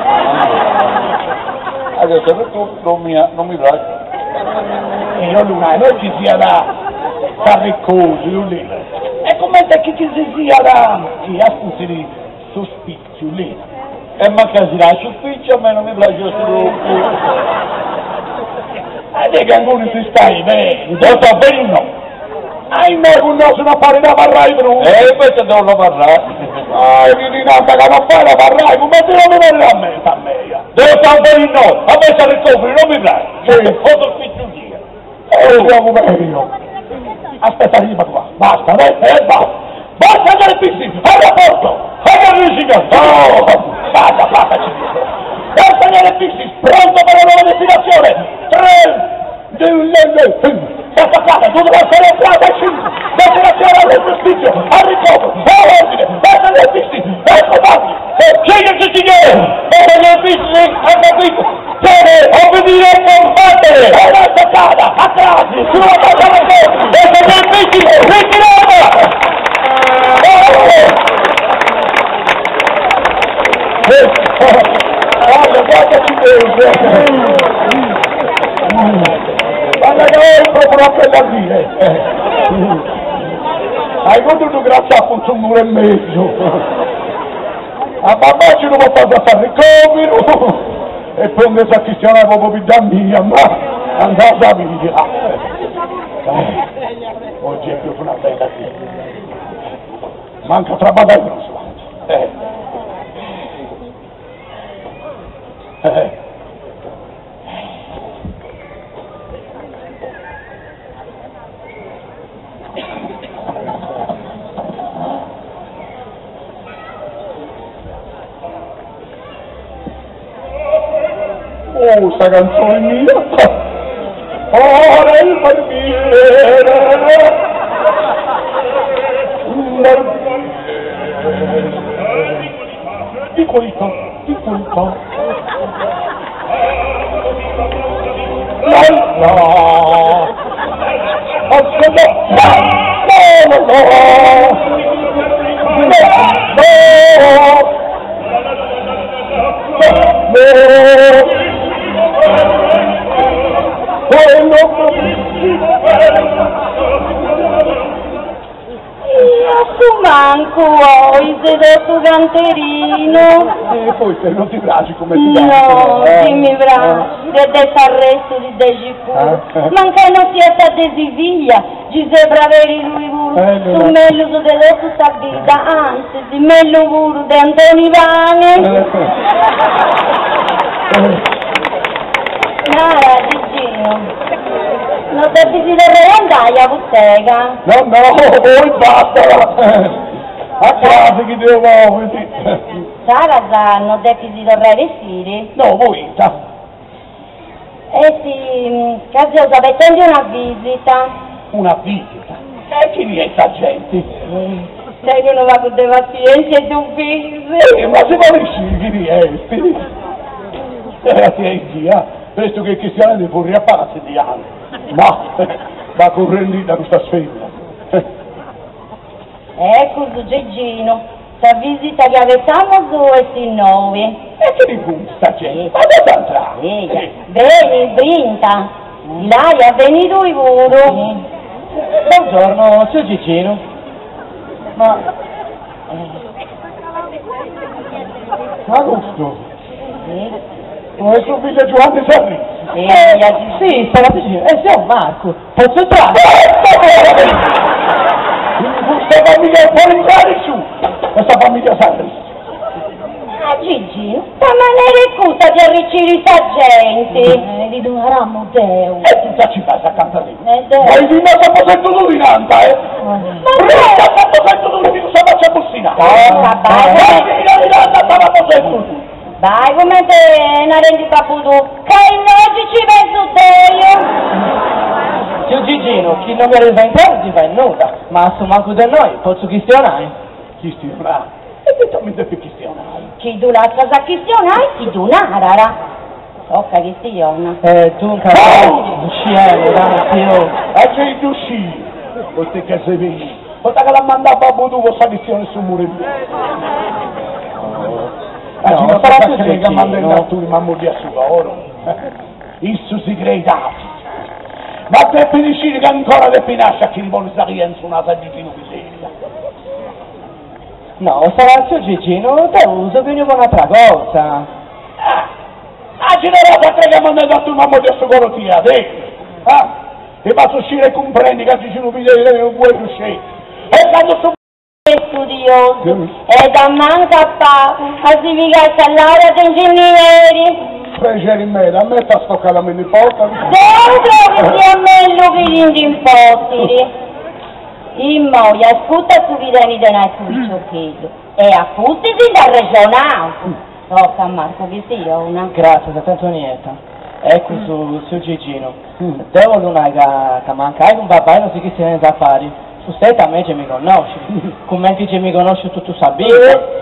Adesso per tu non mi, non mi piace. E io non non ci sia da fare cose, lì. E come che ci si sia da... Sì, ascolti, sospizio lì. E ma che si dà sospizio, a me non mi piace questo gruppo. E che ancora si stai bene, non sta bene no. Ahimè, con noi sono a fare da parlare però. E questo devono parlare. Ah, mi dinanzi che non fai da parlare, come ti devo venire a me, a me. Devo stare bene no, a me sta ricopri, non mi piace. Sì. Foto spiccio via. Oh, come io. Aspetta, arriva qua. Basta, eh, basta. Basta andare fissi, al rapporto. Cosa signore? No, basta, basta, ci dico. Basta andare fissi, pronto per la nuova destinazione. 3, 2, 1, Sesta plata, tu devi essere entrata e 5. Destinazione al giustizio, al ricovero, all'ordine, basta andare fissi, ecco, basta. Signore, signore, basta andare fissi, ha capito. Deve obbedire e combattere. E una staccata, a trasi, sulla porta del corpo. Basta andare fissi, ritirata. Guarda, guarda ci penso. Guarda che ho proprio appena dire. Hai goduto grazie a un muro e mezzo. A babà ci non ho fatto a fare ricovero. E poi invece a cristiana proprio più da mia, ma andata via. Oggi è più una bella vita. Manca trabalhare non so. Oh, sta canzone mia! Ora il barbiere! Di qualità, di qualità. No, no. Ascolta, no, no, no, no, no, no. Manco oi, se tu canterino. E poi se non ti piace come ti piace. No, sì mi piace. De arresto di deci pure. Manca non sia stata di via. Giuseppe Braveri lui pure. Su meglio su de tutta vita. Anzi, di meglio pure di Antoni Pane. Nara, Gigino. Non depis torrai a andai a butega. No, no, oi bastat. A cras chi Deu bolit. Insaras no depis torrai a bessiri? No, poita? Est ca seus abetendi una visita. Una visita? E chini est sa genti? Teni unu pagu de passièntzia e ddu bisi. Eh, ma si podit sciri chini est? Eh, a tia Isia, prestu chi chistionendi furriu a palas si ndi andat. Ma, ma currendidda custas feminas. Eccu su Giginu, sa visita chi abetamus est innoi. E chini funt sa genti? Ma potzu intrai? Beni, brinta. Ilaria, beni tui puru. Buongiorno, tziu Giginu. Ma... Ma custu? No est su fillu 'e Giuanni Sarrisu? Si, sarà tziu Giginu. E seu Marcu. Potzu intrai? In custa famiglia non podit intrai nisciunu, de sa famiglia Sarrisu. Ah Giginu, ita manera est custa de arriciri sa genti? Ti ddu naramu deu. E tu già ci fais a cantadina. Ma is in s'aposentu tuu ti nant, eh? Brinta a s'aposentu tuu ti cussa faccia bussinada. Bai, ti nant a s'aposentu tuu. Bai cumenti narendi babbu tuu, ca innoi ci pensu deu! Tziu Giginu, chi no mi 'oleis fai intrai no si fait nudda, ma a su mancu de innoi potzu chistionai? Chistionai? E de ita mi depis chistionai? Chi ddu lassas a chistionai ti ddu narat. Toca chistiona. E duncas, ddu sciemu, tziu. E gei ddu sciu, poita ca ses beniu, poita ca t'at mandau babbu tuu po sa chistioni 'e su muru 'e mesu. Ma chi no t'as a crei ca mandendi a tui m'ammoddiat su coru? Issu si creit àbili. Ma depit sciri ca ancora depit nasci a chini ponit sa chia in su nasu a Giginu Pisedda. No, sarà tziu Giginu, deu seu beniu po un'atra cosa. Ah! Ah, chi no t'as a crei ca mandendi a tui m'ammoddiat su coru tia, deu? Ah! Ti fatzu sciri e cumprendi ca Giginu Pisedda tenit unu fueddu sceti. E candu su. Studiosu e dd'ammancat pagu a si pigai sa laurea de inginnieri. Prexeri meda, a mei ita stocat a mi ndi portat? Deu creu chi siat mellus chi ti ndi importit. Immoi ascurta su chi tenit de nai su piciocheddu e a pustis nd'arrexonaus. Toca Marco chistiona. Gràtzias, tzia Antonietta. Eccu su tziu Giginu. Deu 'ollu nai ca ca mancai cun babbai no si chistioneus a pari, fusteti a mei gei mi connoscit, cumenti gei mi connoscit totu sa bidda.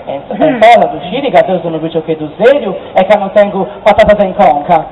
E insaras ddu scit ca deu seu unu piciocheddu seriu e ca no tengu patatas in conca.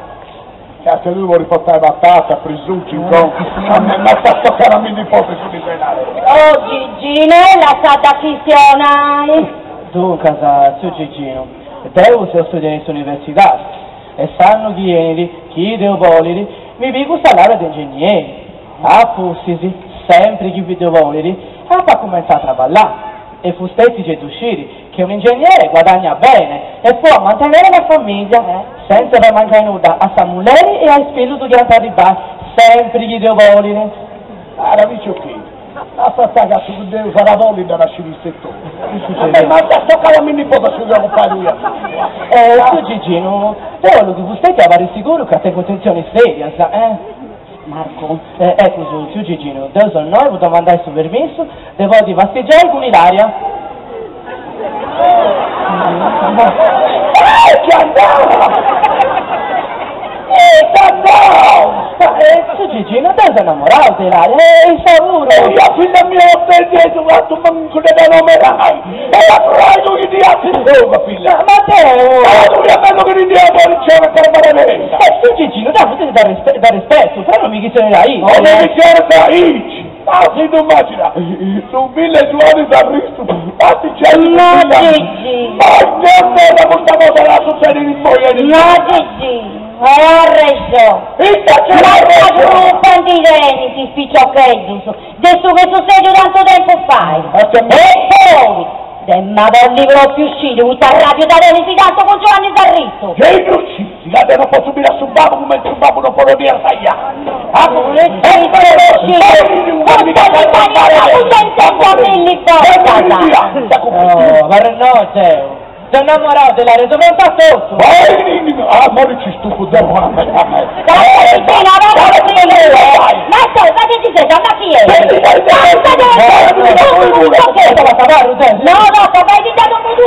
Ca se tui podis portai patata, prisucciu in conca, a mei no ita stocat a mi ndi ponni su disenari. Oh Giginu, lassadda chistionai. Duncas, tziu Giginu, deu seu studiendi in s'universidadi e s'annu chi 'enit, chi Deu bolit, mi pigu sa laurea de ingegneri. A pustis, sempri chi Deu bolit, apu a cumentzai a traballai. E fusteti gei ddu scit Che un'ingegnere guadagna bene e può mantenere la famiglia senza fai mancai nudda a sa mulleri e a is fillus chi ant arribbai, sempri chi Deu bolit. Ara piciocheddu, lassa stai ca su chi Deus at a bolli dd'at a sciri issu etotu. A mei ma ita tocat a mi ndi ponni su chi apu fatu ia sua. Eh, tziu Giginu, deu 'ollu chi fusteti abarrit siguru ca tengu intentzionis serias, eh. Marcu. Eh, eccu su tziu Giginu, deu seu innoi po domandai su permissu de podi fastigiai cun Ilaria. Eh, chi andau! Eh, t'andau! Eh, tziu Giginu, deu seu innamorau de Ilaria e issa puru. E a filla mia ofendedu cantu mancu de dda nomenai e la pregu chi ddi 'assit fogu a filla. Ma deu. Ma tui est bellu chi ti ndi 'olit giai a carabara Eh, tziu Giginu, deu fusteti dd'arrespetu, però non mi chistionit aici. No mi chistionit aici! Ma si ddu immagina, su fillu 'e Giuanni Sarristu pastigiai cun No filla. Gigi. Ma non meda custa cosa no sutzedit immoi e No Gigi, arrexo. Ita c'est Ma sa arrexo? crupa ndi tenint is piciocheddus de su ch'est sutzediu tantu tempus fait. E poi, Dem'a bolli propriu sciri poita arràbiu dda tenis tantu cun Giuanni Sarristu. Gei ddu scis ca deu no potzu biri a su babbu cumenti su babbu no podit biri a sa jana. Oh, abarru innoi deu. Seu innamorau de Ilaria, seu prontu a totu. Abarru deu. No, dopo, vai di da dopo tu.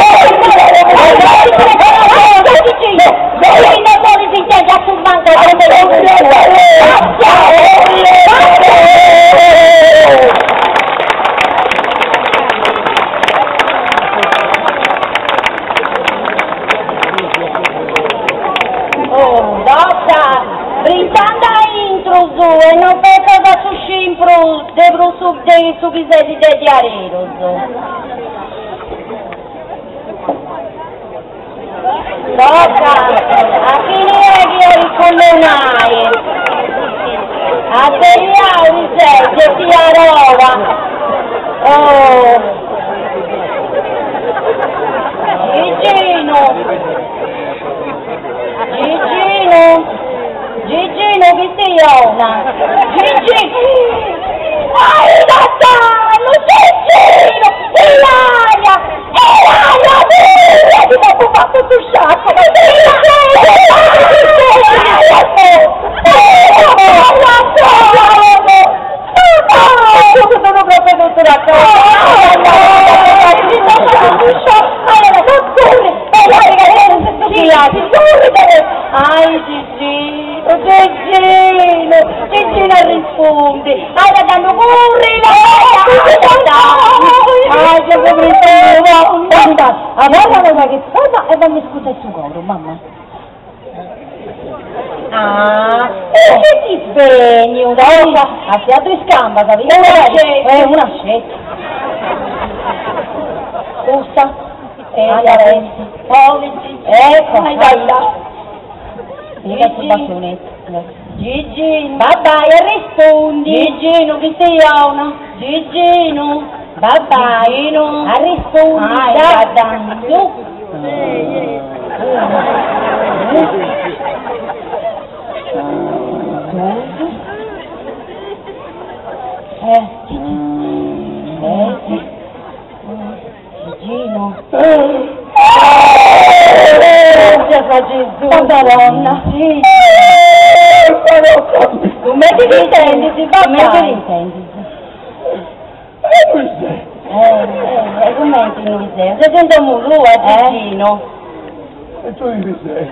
Gigino, chi non vuole si intende a su manco come Oh, dopo, brintando intro su e non pecca da su scimpru de prusu de su chi sei de diareros. Tocca, a chini è chi oi collonai? A Seriauri sei, che ti arova. Oh. Gigino. Gigino. Gigino, chi sei ona? Gigino. Ai, Natale, Gigino, Ilaria, Ilaria, Ilaria, ti ho fatto tu sciacco, ma sono proprio tutto Ai Gigino, Gigino, Gigino rispondi, ai danno corri la Ai che poverino, guarda, allora non che cosa e fammi scusa il suo coro, mamma. Ah, e che ti svegli, una cosa, a fiato in scamba, capito? È una scelta. Scusa, e adesso, ecco, dai là. Mica sul bastonetto. Gigino, bye bye, rispondi. Gigino, chi sei una? Gigino, bye bye. Gigino, rispondi. Dai, dai, su. Gigino. Gesù. Madonna. Sì. Come ti intendi, si va Come ti intendi? Eh, come ti non sei? Sei sento murua, Gigino. E tu chi sei?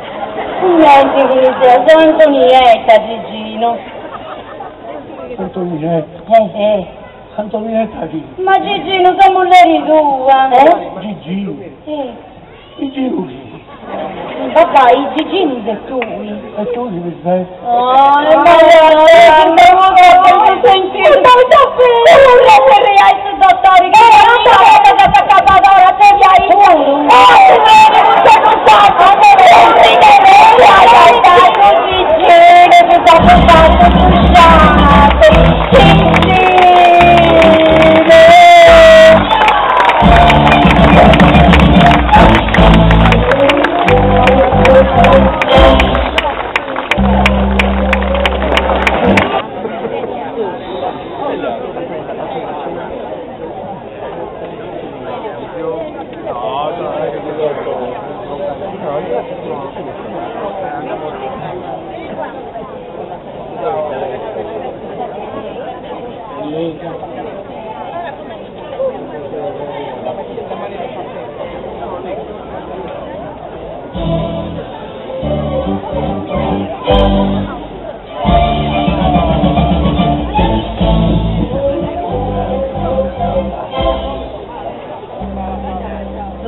Niente, chi sei? Sono Antonietta, Gigino. Antonietta? Eh, eh. Antonietta chi? Ma Gigino, siamo leri tua. Eh? Gigino? Sì. Gigino chi? Papà, i Gigino sei tu. E tu chi sei? Oh, ma no, non sentito. Ma davvero? Pure per dottore, che non sapeva che si è ora, se vi hai... Oh, si vede, non c'è contatto, non si deve, dai, dai, Gigino, che sta portando scusate, Gigino!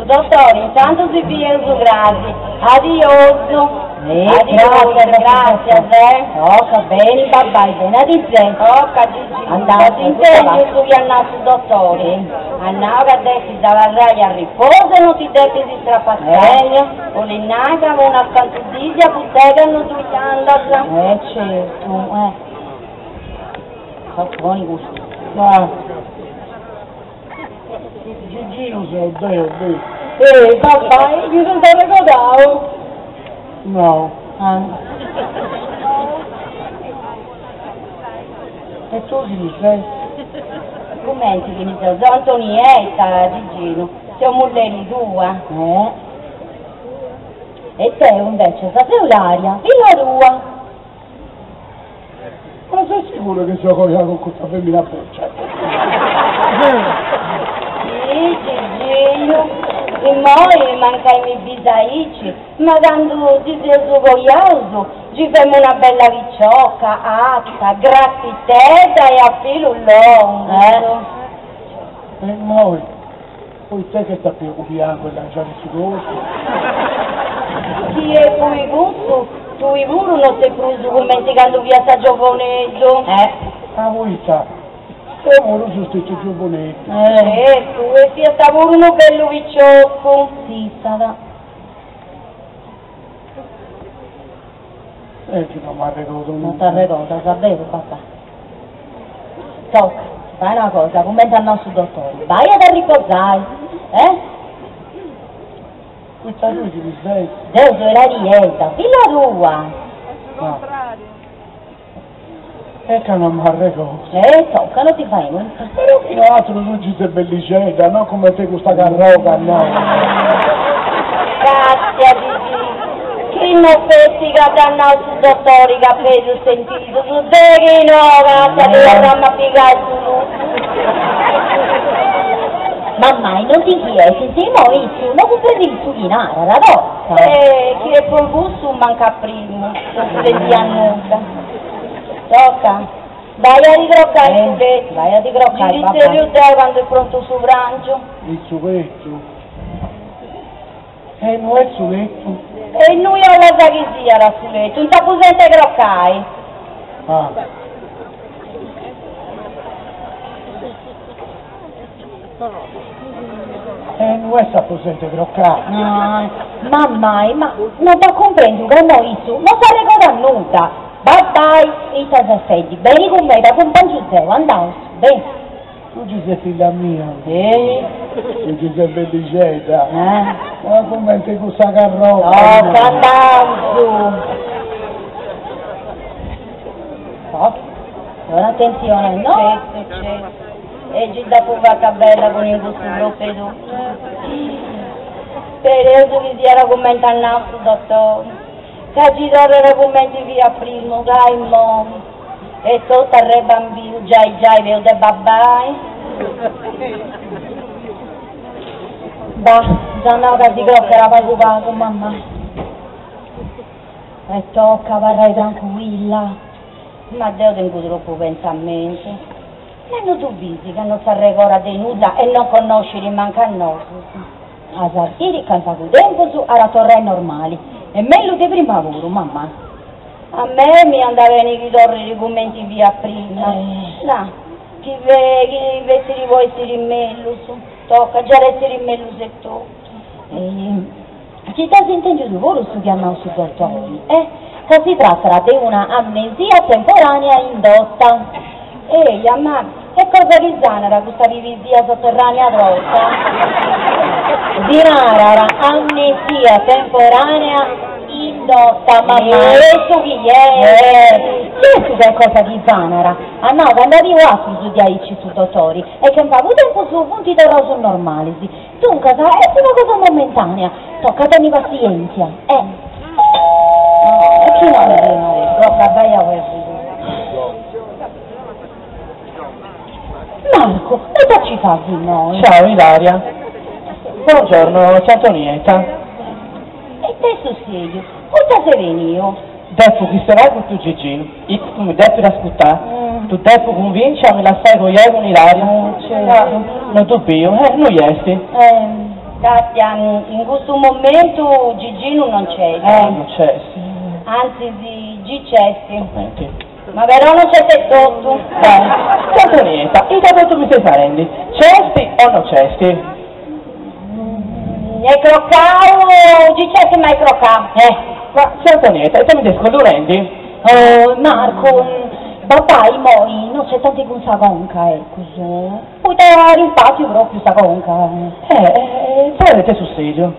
Dottore, intanto si pia su grazie. Adioso. Adioso, grazie, eh. Ok, bene, babà, bene di te. Ok, Gigi. Andate in tempo su via nato dottore. Andava adesso dalla raia a riposo e non ti devi di strapazzare. O l'innaga, una scantudizia, puttega, non tu andata. Eh, certo, eh. Sono buoni gusti. Ma... Gigino sei bello, bello. Eh, papà, mi sono ricordato. No. Ah. E tu chi sei? Come ti mi sei? Sono Antonietta, Gigino. Siamo leri due. Eh. E te invece, sapevo l'aria, fino tua. Ma sei sicuro che sono con questa femmina boccia? Sì. Sì, Giginu, immoi mancai mi bis aici, ma candu si seus coiaus, gi femu una bella picioca, arta, grassitedda e a pilus longus. E immoi, poita che sta più biancu e langianu su corpu? Chi est poi cussu, tui puru no ses prus cumenti candu fiast giovoneddu. Eh. Ma poita? Deu puru seu stetiu giovoneddu. Certu, e fiast puru unu bellu piciocu. S'istat. E chi no m'arregodu nudda. No t'arregodas, beru papà? Toca, fai una cosa, cumenti at nau su dotori, bai a t'arriposai, eh? Poita tui chini ses? Deu soi Ilariedda, filla tua. Ah. E ca no m'arregodu. E toca, no ti fait nudda. Però chi no atru tui gi ses bellixedda, no cumenti custa carroga, no. Càstia, Gigì, chi no fessit ca dd'at nau su dotori ca at perdiu is sentidus, de chi no, càstia, ti torramu a pigai su lutu. Mammai, non ti inchietis, imoi issu no cumprendit su chi narat, toca. E chi est po cussu mancu a primu, no cumprendiat nudda. Toca, bai a ti crocai in su letu. Bai a ti crocai, Gi ti tzerriu deu candu est prontu su prangiu. In su letu? E innui est su letu? E innui 'olis chi siat su letu, in s'aposentu 'e crocai. Ah. E innui est s'aposentu 'e crocai? Ah, mammai, ma no dd'at cumprendiu ca immoi issu no s'arregodat nudda. Babbai, ita ses fendi? Beni cun mei, t'acumpangiu deu, andaus, beni. Tui gi ses filla mia. Beni. Tui gi ses bellixedda. Eh. Ma cumenti cussa carroga. Toca, andaus. Toca, ora atentzione, no? Certu, certu. E gi dd'apu fata bella cun i cussu propedutu. Spereus chi siat cumenti at nau su dotori, ca gi torrat cumenti fiat primu, ca immoi est totu arrebambiu giai giai peus de babbai. Bah, già nau ca si crocat pagu pagu, mammai. E toca abarrai trancuilla. Ma deu tengu tropu pentzamentu. Ma no ddu bisi ca no s'arregorat de nudda e no connoscit mancu a nosus? As a biri ca in pagu tempus at a torrai normali e mellus de prima puru, mamma. A mei mi andat beni chi torrit cumenti fiat prima. Na, chi chi fessit po essiri mellus, toca, giai at essiri mellus etotu. Chi dd'as intendiu tui puru su chi at nau su dotori, eh? Ca si tratat de una amnesia temporanea indotta. Eia, ma est cosa chi sanat custa pibisia sotterranea trota? Si narat amnesia temporanea indotta, mammai. E su chi est? Certu ca est cosa chi sanat. At nau ca nd'at biu atrus diaici su dotori e ca in pagu tempus funt torraus normalis. Duncas, est una cosa momentanea, tocat a tenni passientzia e. E chi no mi Tocat, bai a oberri. Marco, ma ita ci fas innoi? Ciao Ilaria. Buongiorno, tzia Antonietta. E ita est sussediu? Poita ses beniu? Depu chistionai cun tziu Giginu. Issu mi depit ascurtai. Ddu depu cunvinci a mi lassai coiai cun Ilaria. Certu. No ddu biu. Eh, innui est? Càstia, in custu momentu Giginu non nc'est. Eh, non nc'est. Antzis, gi nc'est. Cumenti? Ma però non nc'est etotu. Eh, tzia Antonietta, ita totu mi seis narendi? Nc'est o no nc'est? Est crocau, gi nc'est ma est crocau. Eh, ma tzia Antonietta, ita mi seis collurendi? Oh, Marcu, babbai immoi no c'est tanti cun sa conca, ecus, poita at imbàtiu pròpriu sa conca. Eh, e insaras ita est sussèdiu?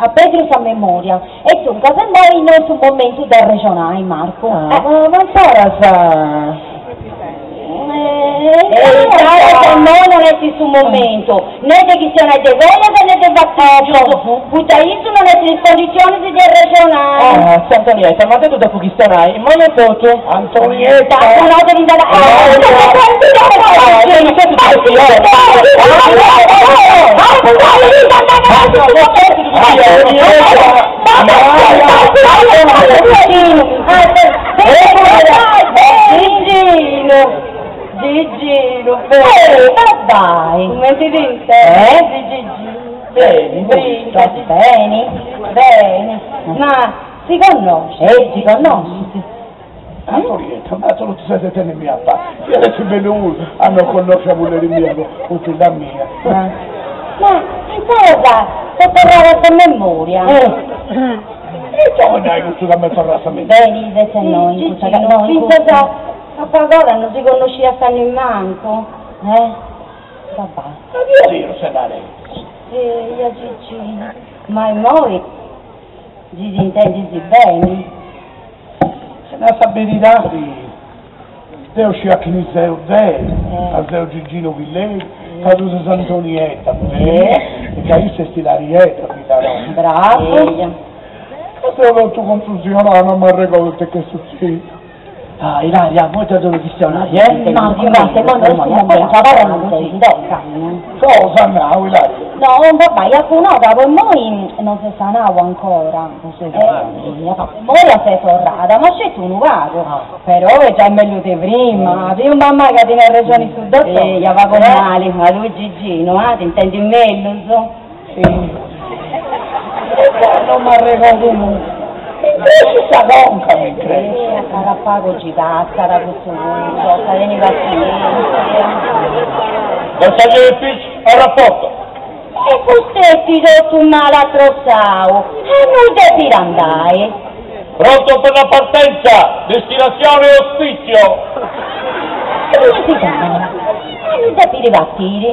At pèrdiu sa memòria, e duncas immoi no est su momentu de arrexonai, Marcu. Ah, ma insaras. E insaras immoi no. non est su momentu, ne de chistionai de cojas e ne de batìgius, poita issu non est in is conditzionis de arrexonai. Ah, tzia Antonietta, ma deu ddu depu chistionai, immoi etotu. Antonietta! Gigino, Gigino, eh, babbai. Cumenti t'intendis, Gigino? Beni, Beni, beni, ma si connoscit? Eh, si connoscit. Antonietta, ma tu non ti sei tenere mia pa. Io adesso venuto a non conoscere a mulleri mia con figlia mia. Ma insaras t'est torrada sa memoria? E come hai questo da me torrare sa memoria? Beni, invece no, in cussa ca no, fintzas a pag'ora non si connosciat nimancu, eh? Babbai. Ma chi io se la Eia Gigino, ma immoi gi t'intendis beni? Si nau sa beridadi, deu sciu a chini seu deu, ca seu Gigino Pilleri, ca tui ses Antonietta, mulleri mia, e ca issa est Ilariedda, filla nosta. Bravu! Ca seu totu confusionau, non m'arregodu ita ch'est sutzediu. Ah, Ilaria, immoi deu depu chistionai, eh? Ma si ma secondo est su momentu, abarra non si nd'ocat. Cosa as nau, Ilaria? No, babbai, apu nau ca po immoi non s'est sanau ancora. Sa memoria s'est torrada, ma sceti unu pagu. Però est giai mellus de prima, biu mammai ca tenit arrexoni su dottori. Eia, pagu mali, ma tui Gigino, ah, t'intendis mellus? E non m'arregodu nudda. Mi crescit sa conca, mi crescit. E a pagu a pagu gi passat custu puru, toca, teni passièntzia. Bersaglieri Pici a rapporto. E cust'est totu malatrossau, e innui depit andai? Pronto per la partenza, destinazione ospizio. Cumenti si narat? E innui depit partiri?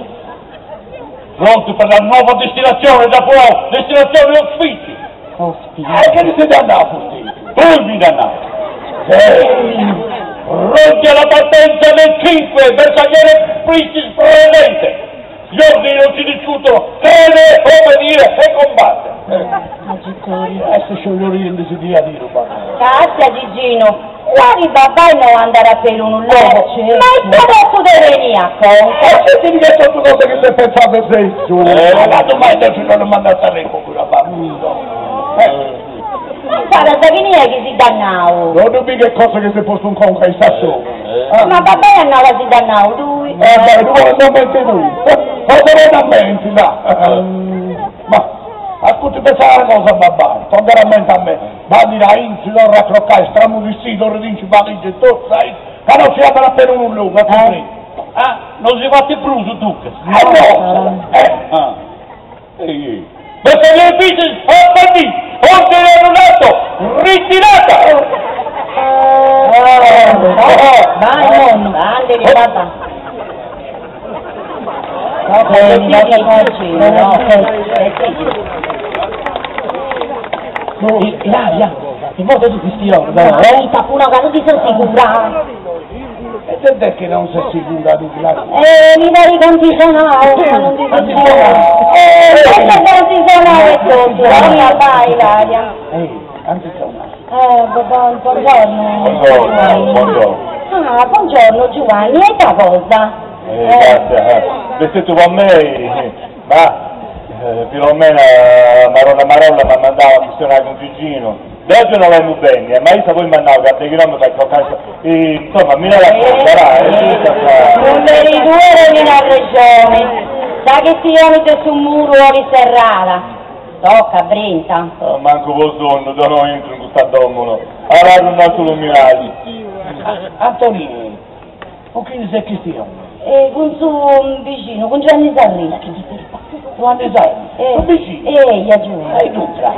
Pronti per la nuova destinazione, da Polo, destinazione ospizio. Ospizio. E che ne siete andati a Fustino? Dove mi andate? Sì. Pronti alla partenza del 5, bersagliere Picis presente. Gli ordini non si discutono, deve obbedire e combattere. Agitori. Adesso c'è un oriente si dia di ruba. Castia Gigino, Guari babbai no andare a perunu logu, ma ita totu ti benit a conca. E se ti dico tutto cosa che sei pensato sei su. Ma tu mai non ci non mandato a re con quella bambino. Ma insaras chini est chi si dd'at nau? Non ddu bì che cosa che s'est postu in conca issa solu. Ma babbai at nau ca si dd'at nau tui. Eh beh, ddu pones a menti tui. Cosa poni a menti, là. Ma, ascurti pensa una cosa babbai, torra a menti a me. Bandi a intru, torra a crocai, stramudissì, torra dinci valigia e totu, a intru, ca non si andat a perunu logu, a cumprendi. Ah, non si fat prus, duncas? Eh no! Eh! Ah. Bersagliere Picis, a partì! Ordine annullato! Ritirata! Vai nonnu, andeli babà. Ilaria, immoi deu ddu chistionu però, eh? Ita apu nau ca non ti seu sigura. E tant'è che non ses sigura tu, Ilaria? Eh, mi parit ca anti sonau, ca non ti seu sigura. Eh, ca anti sonau e totu, vai Ilaria. Eh, anti sonau. Eh, buongiorno. Buongiorno, buongiorno. Ah, buongiorno Giuanni, e ita cosa? Eh, grazie, bestetu po mei, ma Filomena marolla marolla m'at mandau a chistionai cun Gigino. Deu gei no l'emu benni, ma issa poi m'at nau ca de chi no mi fait crocai sa. Insomma, mi narat cosa, ra, e duncas. Mulleri tua tenit arrexoni, sa chistioni de su muru 'olit serrada. Toca, brinta. Mancu po sonnu, deu no intru in custa domu, no. Abarru in aturu luminali. Antoni, cun chini ses chistionendi? Cun su bixinu, cun Giuanni Sarrichi. Giuanni Sarrichi? Su bixinu? Eia, Giuanni. E duncas?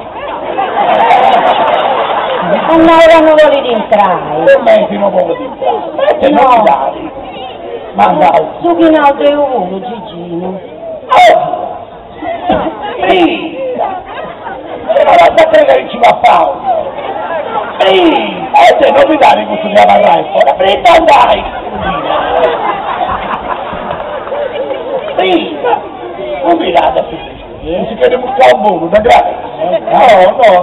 At nau ca no bolit intrai. Cumenti no bolit intrai? Ma ite novidadi m'at nau? Su chi nau deu puru, Giginu. Brinta! E non as a crei ca nci papau! Brinta! E ite novidadi custu de abarrai fora! Brinta andai! Cumbidada su vicinu. Si chene muscau bonu, da gratis. No,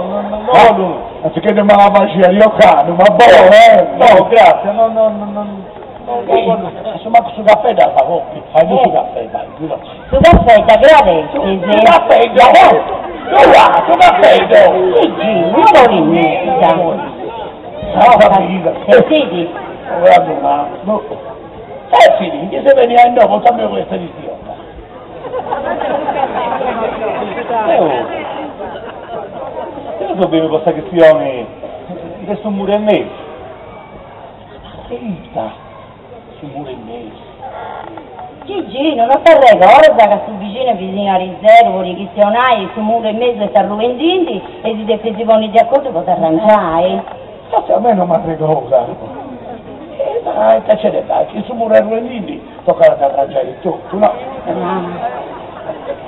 no, no, no, no. Anziché de mala magia, io canu, ma boh, eh! No, grazie, no, no, no, no. Su mancu su caffè da sa coppi, fai tu su caffè, vai, guida. Su caffè t'aggradessis? Su caffè do! Giuà, su caffè do! Gigino, no boli nudda. Sa vida. Sesidi? Sesidi, chi se venia in dopo también questa edizione. Eo, eo so bene questa questione de su muru 'e mesu. Ita, su muru 'e mesu. Gigino, no t'arregordas ca su bixinu est beniu ariseru po chistionai su muru 'e mesu est arruendindi e si depis ponni de acordu po dd'arrangiai? Forse a me non m'arregorda. E ma ita c'est de fai, chi su muru est arruendindi tocat a dd'arrangiai totu, no?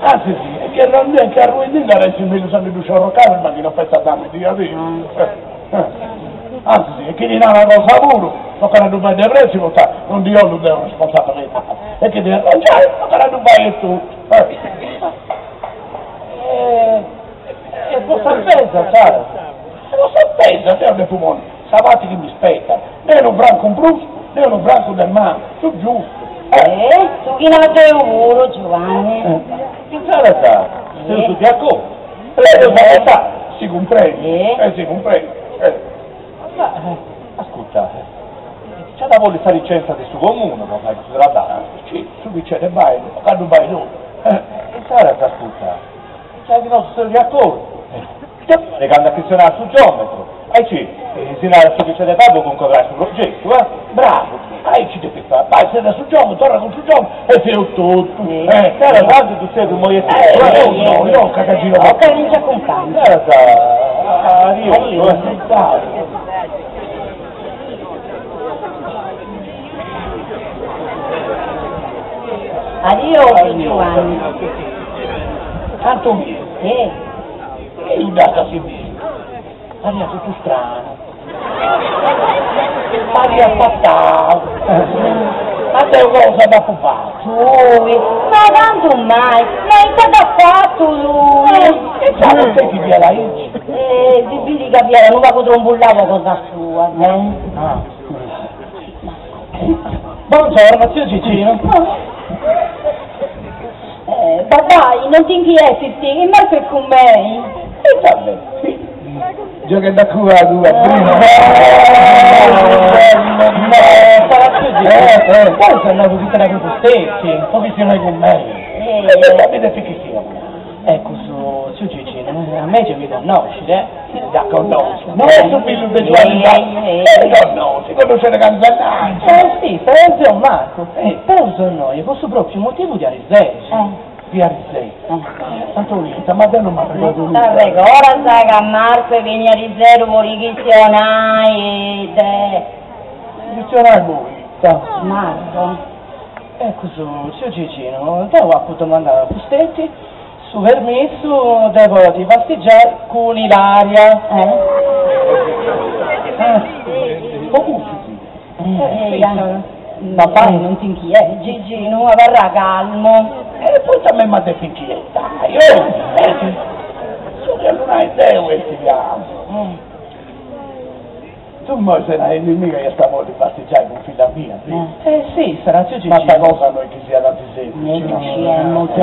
Antzis, e chi est arruendindi at a essi mellus a ndi ddu sciorrocai prima chi no fetzat dannu diaderus. Antzis, e chi ti nau una cosa puru, tocat a ddu fai de pressi poita non ndi 'ollu deu responsabilidadi, e chi de arrangiai tocat a ddu fai etotu. E po sa spesa, insaras? E po sa spesa deu depu ponni sa parti chi mi spetat, ne unu francu in prus ne unu francu de mancu, su giustu. E su chi nau deu puru, Giuanni. Insaras seus de acordu. Prego sa metadi. Si cumprendit, eh si cumprendit. Ma ascurta, nc'at a bolli sa licenza de su comunu po fai custu traballu. Ci, su chi c'est de fai, a ddu fai totu. Insaras ascurta, giai chi nosu seus de acordu, deu mi parit ca andu a chistionai a su giometru, aici si narat su chi c'est de fai po cuncodrai su progetu, eh. Bravu, aici depis fai, bai sedi a su giometru, torra cun su giometru e feus totu. Insaras andu ddu segu immoi e totu, eh. No, no, no, ca ca giro. Ok, mi nci acumpangiu. Insaras, adiosu, eh. Adiosu Giuanni. Santu miu. Eh. E ddu as biu. Pariat totu stranu. Pariat fatau. Ma deu cosa dd'apu fatu. Tui, ma candu mai, ma ita dd'at fatu tui? E insaras poita fiat aici. Eh, si biri ca fiat unu pagu trumbullau po cosas suas. Ah. Buongiorno, zio Gigino. Eh, babbai, non ti inchiettis, il Marco è cun mei. E va bene. Gioca da cuba tua, prima. No, sarà zio Gigino. Eh, eh. Poi sono andato a con Costetti. Poi che siamo con me. Eh, E sapete che siamo? Ecco, su, zio Gigino, a me già mi conosci, eh? Da conosco. No, su figlio di Giovanni. Eh, Eh, conosci, conoscere Canzanacci. Eh sì, sarà zio Marco. Eh. Però sono noi, questo proprio motivo di Arisei. eh. Di Arisei. Antonietta, ma te non mi ricordo nulla. T'arregordas ca Marco est beniu ariseru po chistionai de... Chistionai poita. Marco? Ecco su, zio Gigino, deo apo domandau a Fustetti su permissu de podi fastiggiai cun Ilaria. Eh? Eh, po cussu sì. Eh, sì, Eh, sarà. Babbai, non ti inchietti, Gigino, abarra calmo. E poi a me mi ha detto inquietare, oh! Eh, su che non hai idea questi piani. Eh, Tu mo sei una nemica che sta di pasteggiare con figlia mia, sì. Eh sì, sarà zio Ma Gigino. sta cosa noi che sia da semplice, no? Eh, molto.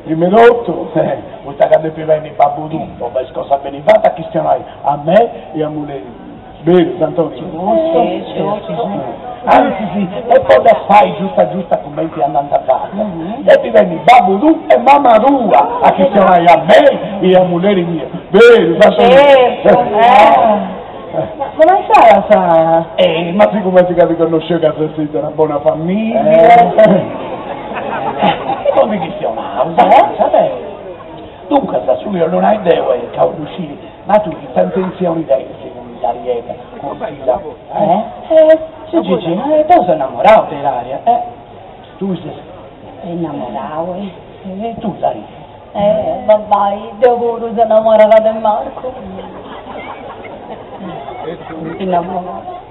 Prima di tutto, eh, questa che deve venire babbo tutto, ma cosa viene fatta a chistionare a me e a Muleri. Vero, Antonio? Sì, giusto. Anzi sì, e poi da fai giusta giusta come ti andando a fare. E ti vieni babbo tu e mamma tua a chistionare a me e a Muleri mia. Vero, Antonio? Certo, eh. Ma come sarà sa? Eh, ma siccome si riconosce che sei di una buona famiglia. Eh. E come chistionavo, Eh, vabbè. Dunque, da su io non hai idea che ho riuscito, ma tu che tante intenzioni dai con l'Arieta, con figlia, eh? Eh, zio Gigino, eh, tu sei innamorato di Ilaria, eh? Tu sei, Innamorato, eh. eh, tu l'Arieta. Eh, babbai, deo puru so innamorada de Marco. Innamorato.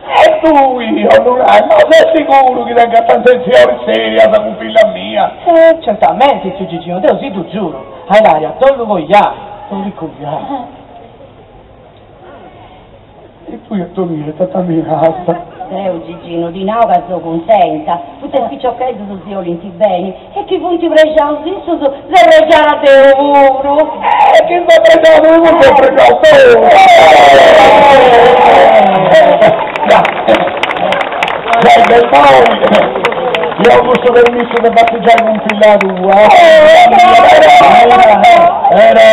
E poi. tui, Ollunai, ma ses siguru chi tengas intentzionis serias cun filla mia? Eh, certamente, tziu Giginu, deu si ddu giuru, a Ilaria dd'ollu coiai, dd'ollu coiai. E tui, Antonietta, ita mi nasta? Deu, Giginu, ti nau ca seu cuntenta, poita is piciocheddus si 'olint beni e chi funt prexaus issus, seu prexada deu puru. E chi ses prexada tui puru, seu prexau deu. Giai de immoi ti 'ou custu permissu de battigiai cun filla tua. Però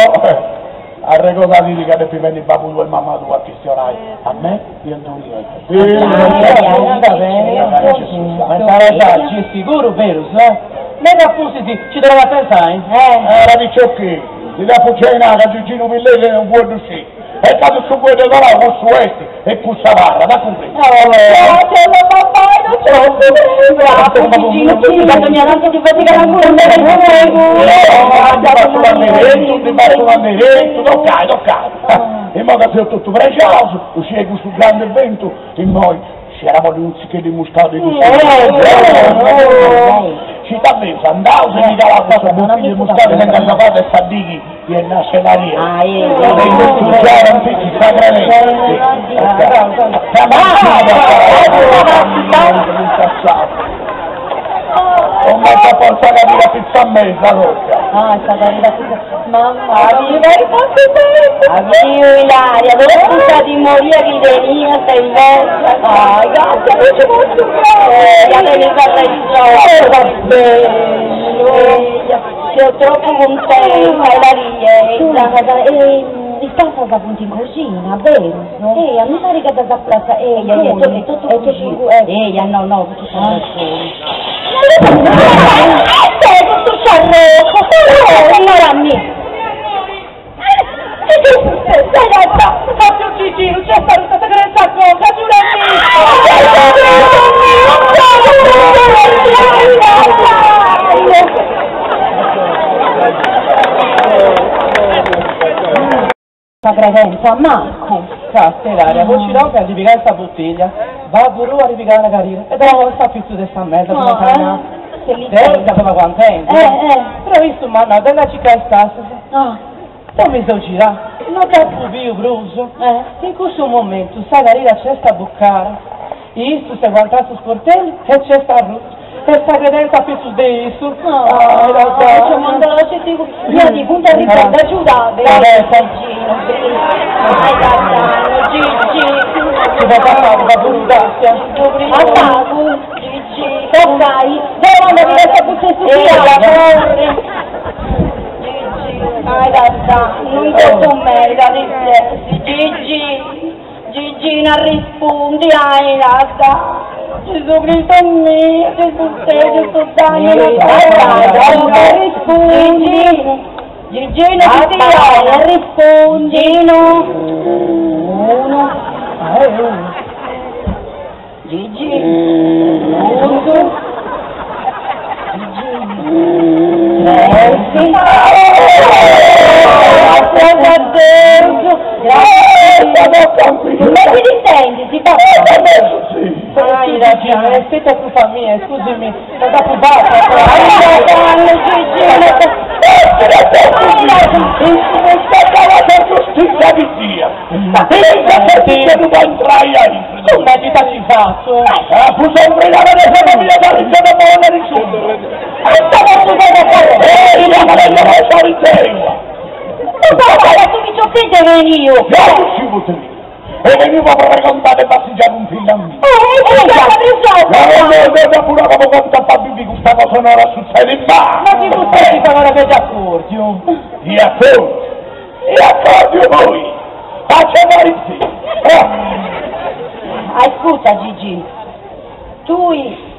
Arregodadì ca depit benni babbu tuu e mama tua a chistionai a me e a Antonietta. Ma sarà giai siguru berus, eh? Meda a pustis ci torrat a pensai? Era piciocheddu, ti dd'apu giai nau ca Giginu Pilleri tenit unu fueddu sceti e candu su fueddu est colau cussu est e cussu abarrat, at cumpresu? Ndi fatzu un'anderetu, tocai, tocai. Immoi ca seus totu prexaus, uscì custu grandu eventu, immoi nci iat a bolli unu tzicheddu 'e muscau de cussu. Ci ita feus, andaus e ndi calaus cussa buttiglia 'e muscau chi tengu acabada e sa dì chi Chi est nascia Ilaria. Addiu Ilaria, totu sa timoria chi teniat e invecias. Ah, grazie, non ci posso credere. Eia, tenis arrexoni. Eia. Seu tropu cuntenta, Ilariedda. E is tassas funt in coxina, berus? Eia, mi parit ca ddas apu lassadas, eia, eia, est totu custu, eia, no, no, custu sciarrocu. Ite custu sciarrocu? Nara mi. Ite sutzedit? Tziu Giginu, nc'est arruta sa credenza a conca, giuramì! Sa credenza, Marcu! Castia Ilaria, po ci longa a ndi pigai sa buttiglia, babbu tuu at pigau una carira e dda posta apitzus de sa mesa, cumenti at nau. Deu dda femu aguantendi, però issu m'at nau de andai a circai is tassas. Deu mi seu girau, no dd'apu biu prus. In cussu momentu sa carira nc'est abucada, issu s'est aguantau su sportellu e nc'est arrutu, e sa credenza apitzus de issu. Gigi, ai tata, non totu meda ti sesi, Gigi, Gigina arrespundi, ai tata, Gesù Cristo miu, ita est sutzediu su dannu arrespundi, Gigino chi ti arrespundi, Gigino, unu, Gigi, duus, Gigi, tresi, gràtzias a Deus, gràtzias, ma chi t'intendis, Ai, Gigino, est stètia crupa mia, iscusimi, ma dd'apu fata, Cumenti ita ci fatzu? Apu sempri nau de sa famiglia sa ricca de bona nisciunu. Ita postu fai a Ei, la famiglia no sa ricca. Ma su piciocheddu est beniu. Deu sciu poita beniu. Est beniu po pregontai de battigiai cun filla mia. Eh, e dd'at No, no, no, dd'apu nau ca po cantu apu a bivi custa cosa no at a sutzedi mai. Ma chi fusteis ancora de acordiu? Di acordiu? Di acordiu poi! Faccia fari sì! Ascurta Gigi, tui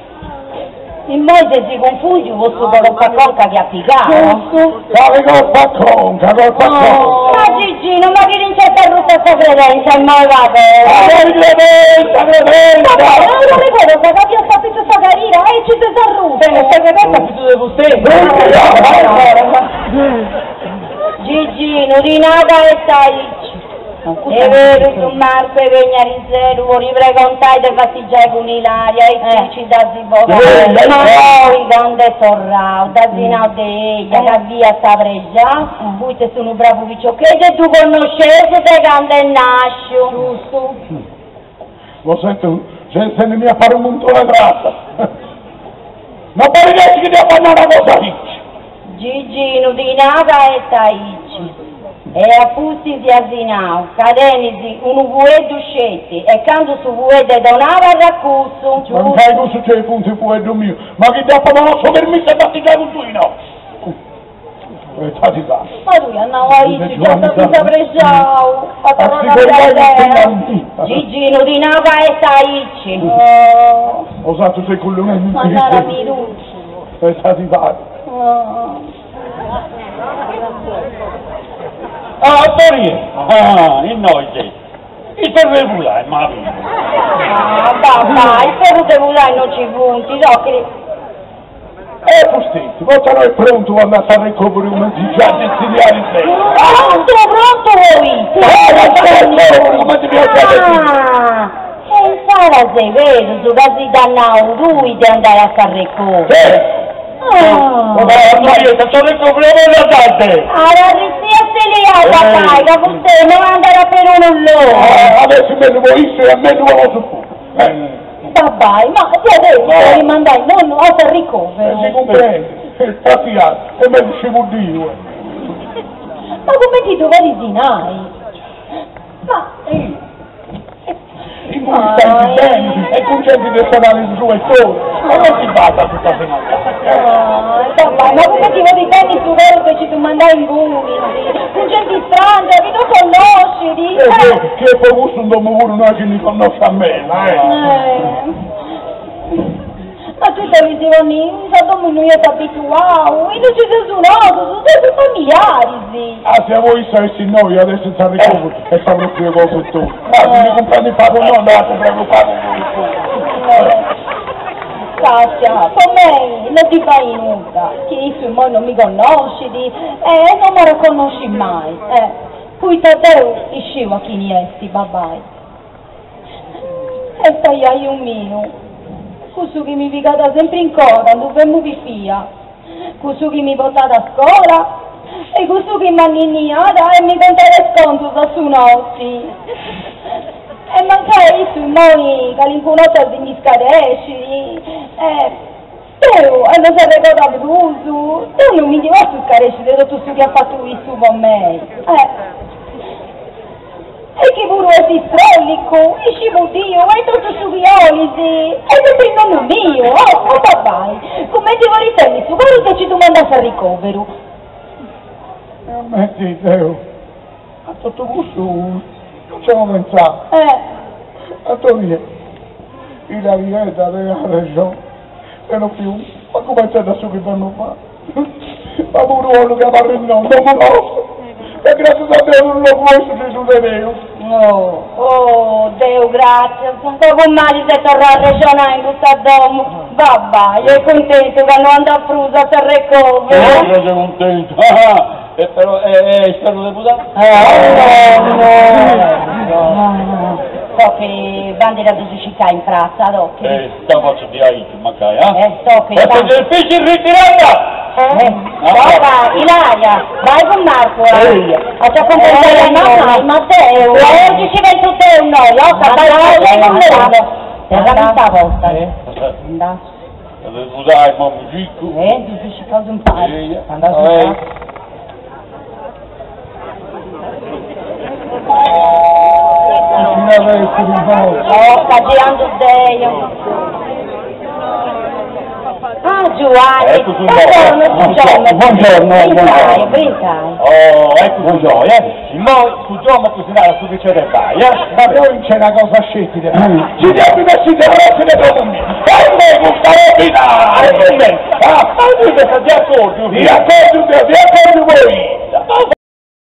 immoi sesi cunfundiu po su corpu a conca chi at pigau? Cali corpu a conca, corpu a conca? Ma Gigino, ma chi ti nc'est arruta sa credenza immoi va bene? Ma cali credenza, credenza? Ma non t'arregodas ca fiast apitzus sa carira e nci ses arrutu? Tenis sa credenza apitzus de fustei? Gigino, ti nau ca est aici. E veru su Marcu est benniu ariseru po ddi pregontai de fastigiai cun Ilaria e aici dd'azis bogau. Ma poi candu est torrau dd'azis nau de eia ca fiat prexau poita est unu bravu piciocheddu e ddu connosceus de candu est nasciu. Giustu. Lo sento, se se mi appare un muntone tratta. Ma pare chi ti apo a nai una cosa aici. Giginu ti nau ca est aici. E a pustis as nau ca tenis unu fueddu sceti e candu su fueddu est donau abarrat cussu. Mancai cussu gei funt is fueddus mius, ma chi dd'apo donau su permissu 'e fastigiai cun tui no. Ma tui as nau aici, già sa fisa prexau, at a cambiai idea. Giginu ti nau ca est aici. Ma narami tui. Ah, Antonie, ah, innoi ses. Is ferrus de fulai, ma. Ah, babbai, is ferrus de fulai non ci funt, tochit. E fusteti, poita no est prontu po andai a s'arrecòvuru cumenti giai detzidiu ariseru? Prontu, prontu poita? Po s'arrecòvuru cumenti fiat giai detzidiu. Ah, e insaras est berus ca si dd'as nau tui de andai a s'arrecòvuru. Certu! Ah! Antonietta, s'arrecòvuru no podit andai deu! Ararrissia asseliau, babbai, ca fustei no andat a perunu logu. At essi mellus po issu e mellus po nosu puru. Babbai, ma diaderus bolit mandai nonnu a s'arricoveru. E si cumprendit, Tatiana, est mesu scibuddiu. Ma cumenti ddu podis nai? Ma. Immoi stait beni e cun genti de s'edadi sua etotu, ma non si fait a custa finalidadi. Babbai, ma cumenti podis tenni su coru de ci ddu mandai ingunis, cun genti strangia chi no connoscit? E chi est po cussu in domu puru no est chi ndi connosciat meda, eh! Ma tui dd'olis ponni in sa domu innui est abituau, innui ci seus nosus, seus familiaris. Ah, si po issa est innoi, at essi in s'arricoveru, est sa propriu cosa etotu. Ma si ndi cumprendit pagu no, nd'at a cumprendi pagu puru. Castia, po mei no ddi fait nudda, chi issu immoi no mi connoscit e no m'at a connosci mai, eh, poita deu isciu a chini est babbai. Est aiaiu miu, cussu chi mi pigat sempri in coa candu femu pipia, cussu chi mi portat a scola e cussu chi m'anninniat e mi contat is contus a su noti. E mancai issu immoi calincuna 'orta si ndi scarescit e deu e no s'arregodat prus, deu no mi ndi potzu scaresci de totu su chi at fatu issu po mei. E chi puru est istròllicu, iscibuddiu e totu su chi 'olis, est sempri nonnu miu, oh, oh babbai, cumenti podis tenni su coru de ci ddu mandai a s'arricoveru. E ammenti deu a totu cussu non ci apu pentzau. Eh. Antonia, Ilariedda teniat arrexoni, deu no fiu mancu pentzendi a su chi femu fai. Ma puru 'ollu chi abarrit innoi, in domu nosta, e gràtzias a Deus unu logu 'essu gei ddu teneus. Oh, oh, Deu gràtzias, pagu mali s'est torrau a arrexonai in custa domu. Babbai est cuntentu ca no andat prus a s'arrecoveru. Deu seu cuntentu, ah, e però, e is ferrus de fudai? No, tochit, bandit a ddus circai in pratza, tochit. E dda fatzu diaici, mancai, ah? E tochit. Posta de pisci ritirada! Toca, Ilaria, bai cun Marcu a ci acumpangiai a nonna. Ma deu, e oggi ci pensu deu innoi, oca, bai cun nonnu. Serra custa posta. De fudai, mammu circu. E ddus circaus impari. Oca, gei andu deu. Ah, Giuanni, Ecco su buongiorno, buongiorno, buongiorno, Brintai, brintai. Oh, ecco su gioia, eh. Immoi su giometro si narat su chi c'è de fai, eh. Ma poi nc'est una cosa sceti de fai. Si depit bessiri de pressi de domu mia. E me custa robina! E cumenti? Ah, ma tui ses de acordiu, Di acordiu deu, di acordiu poi!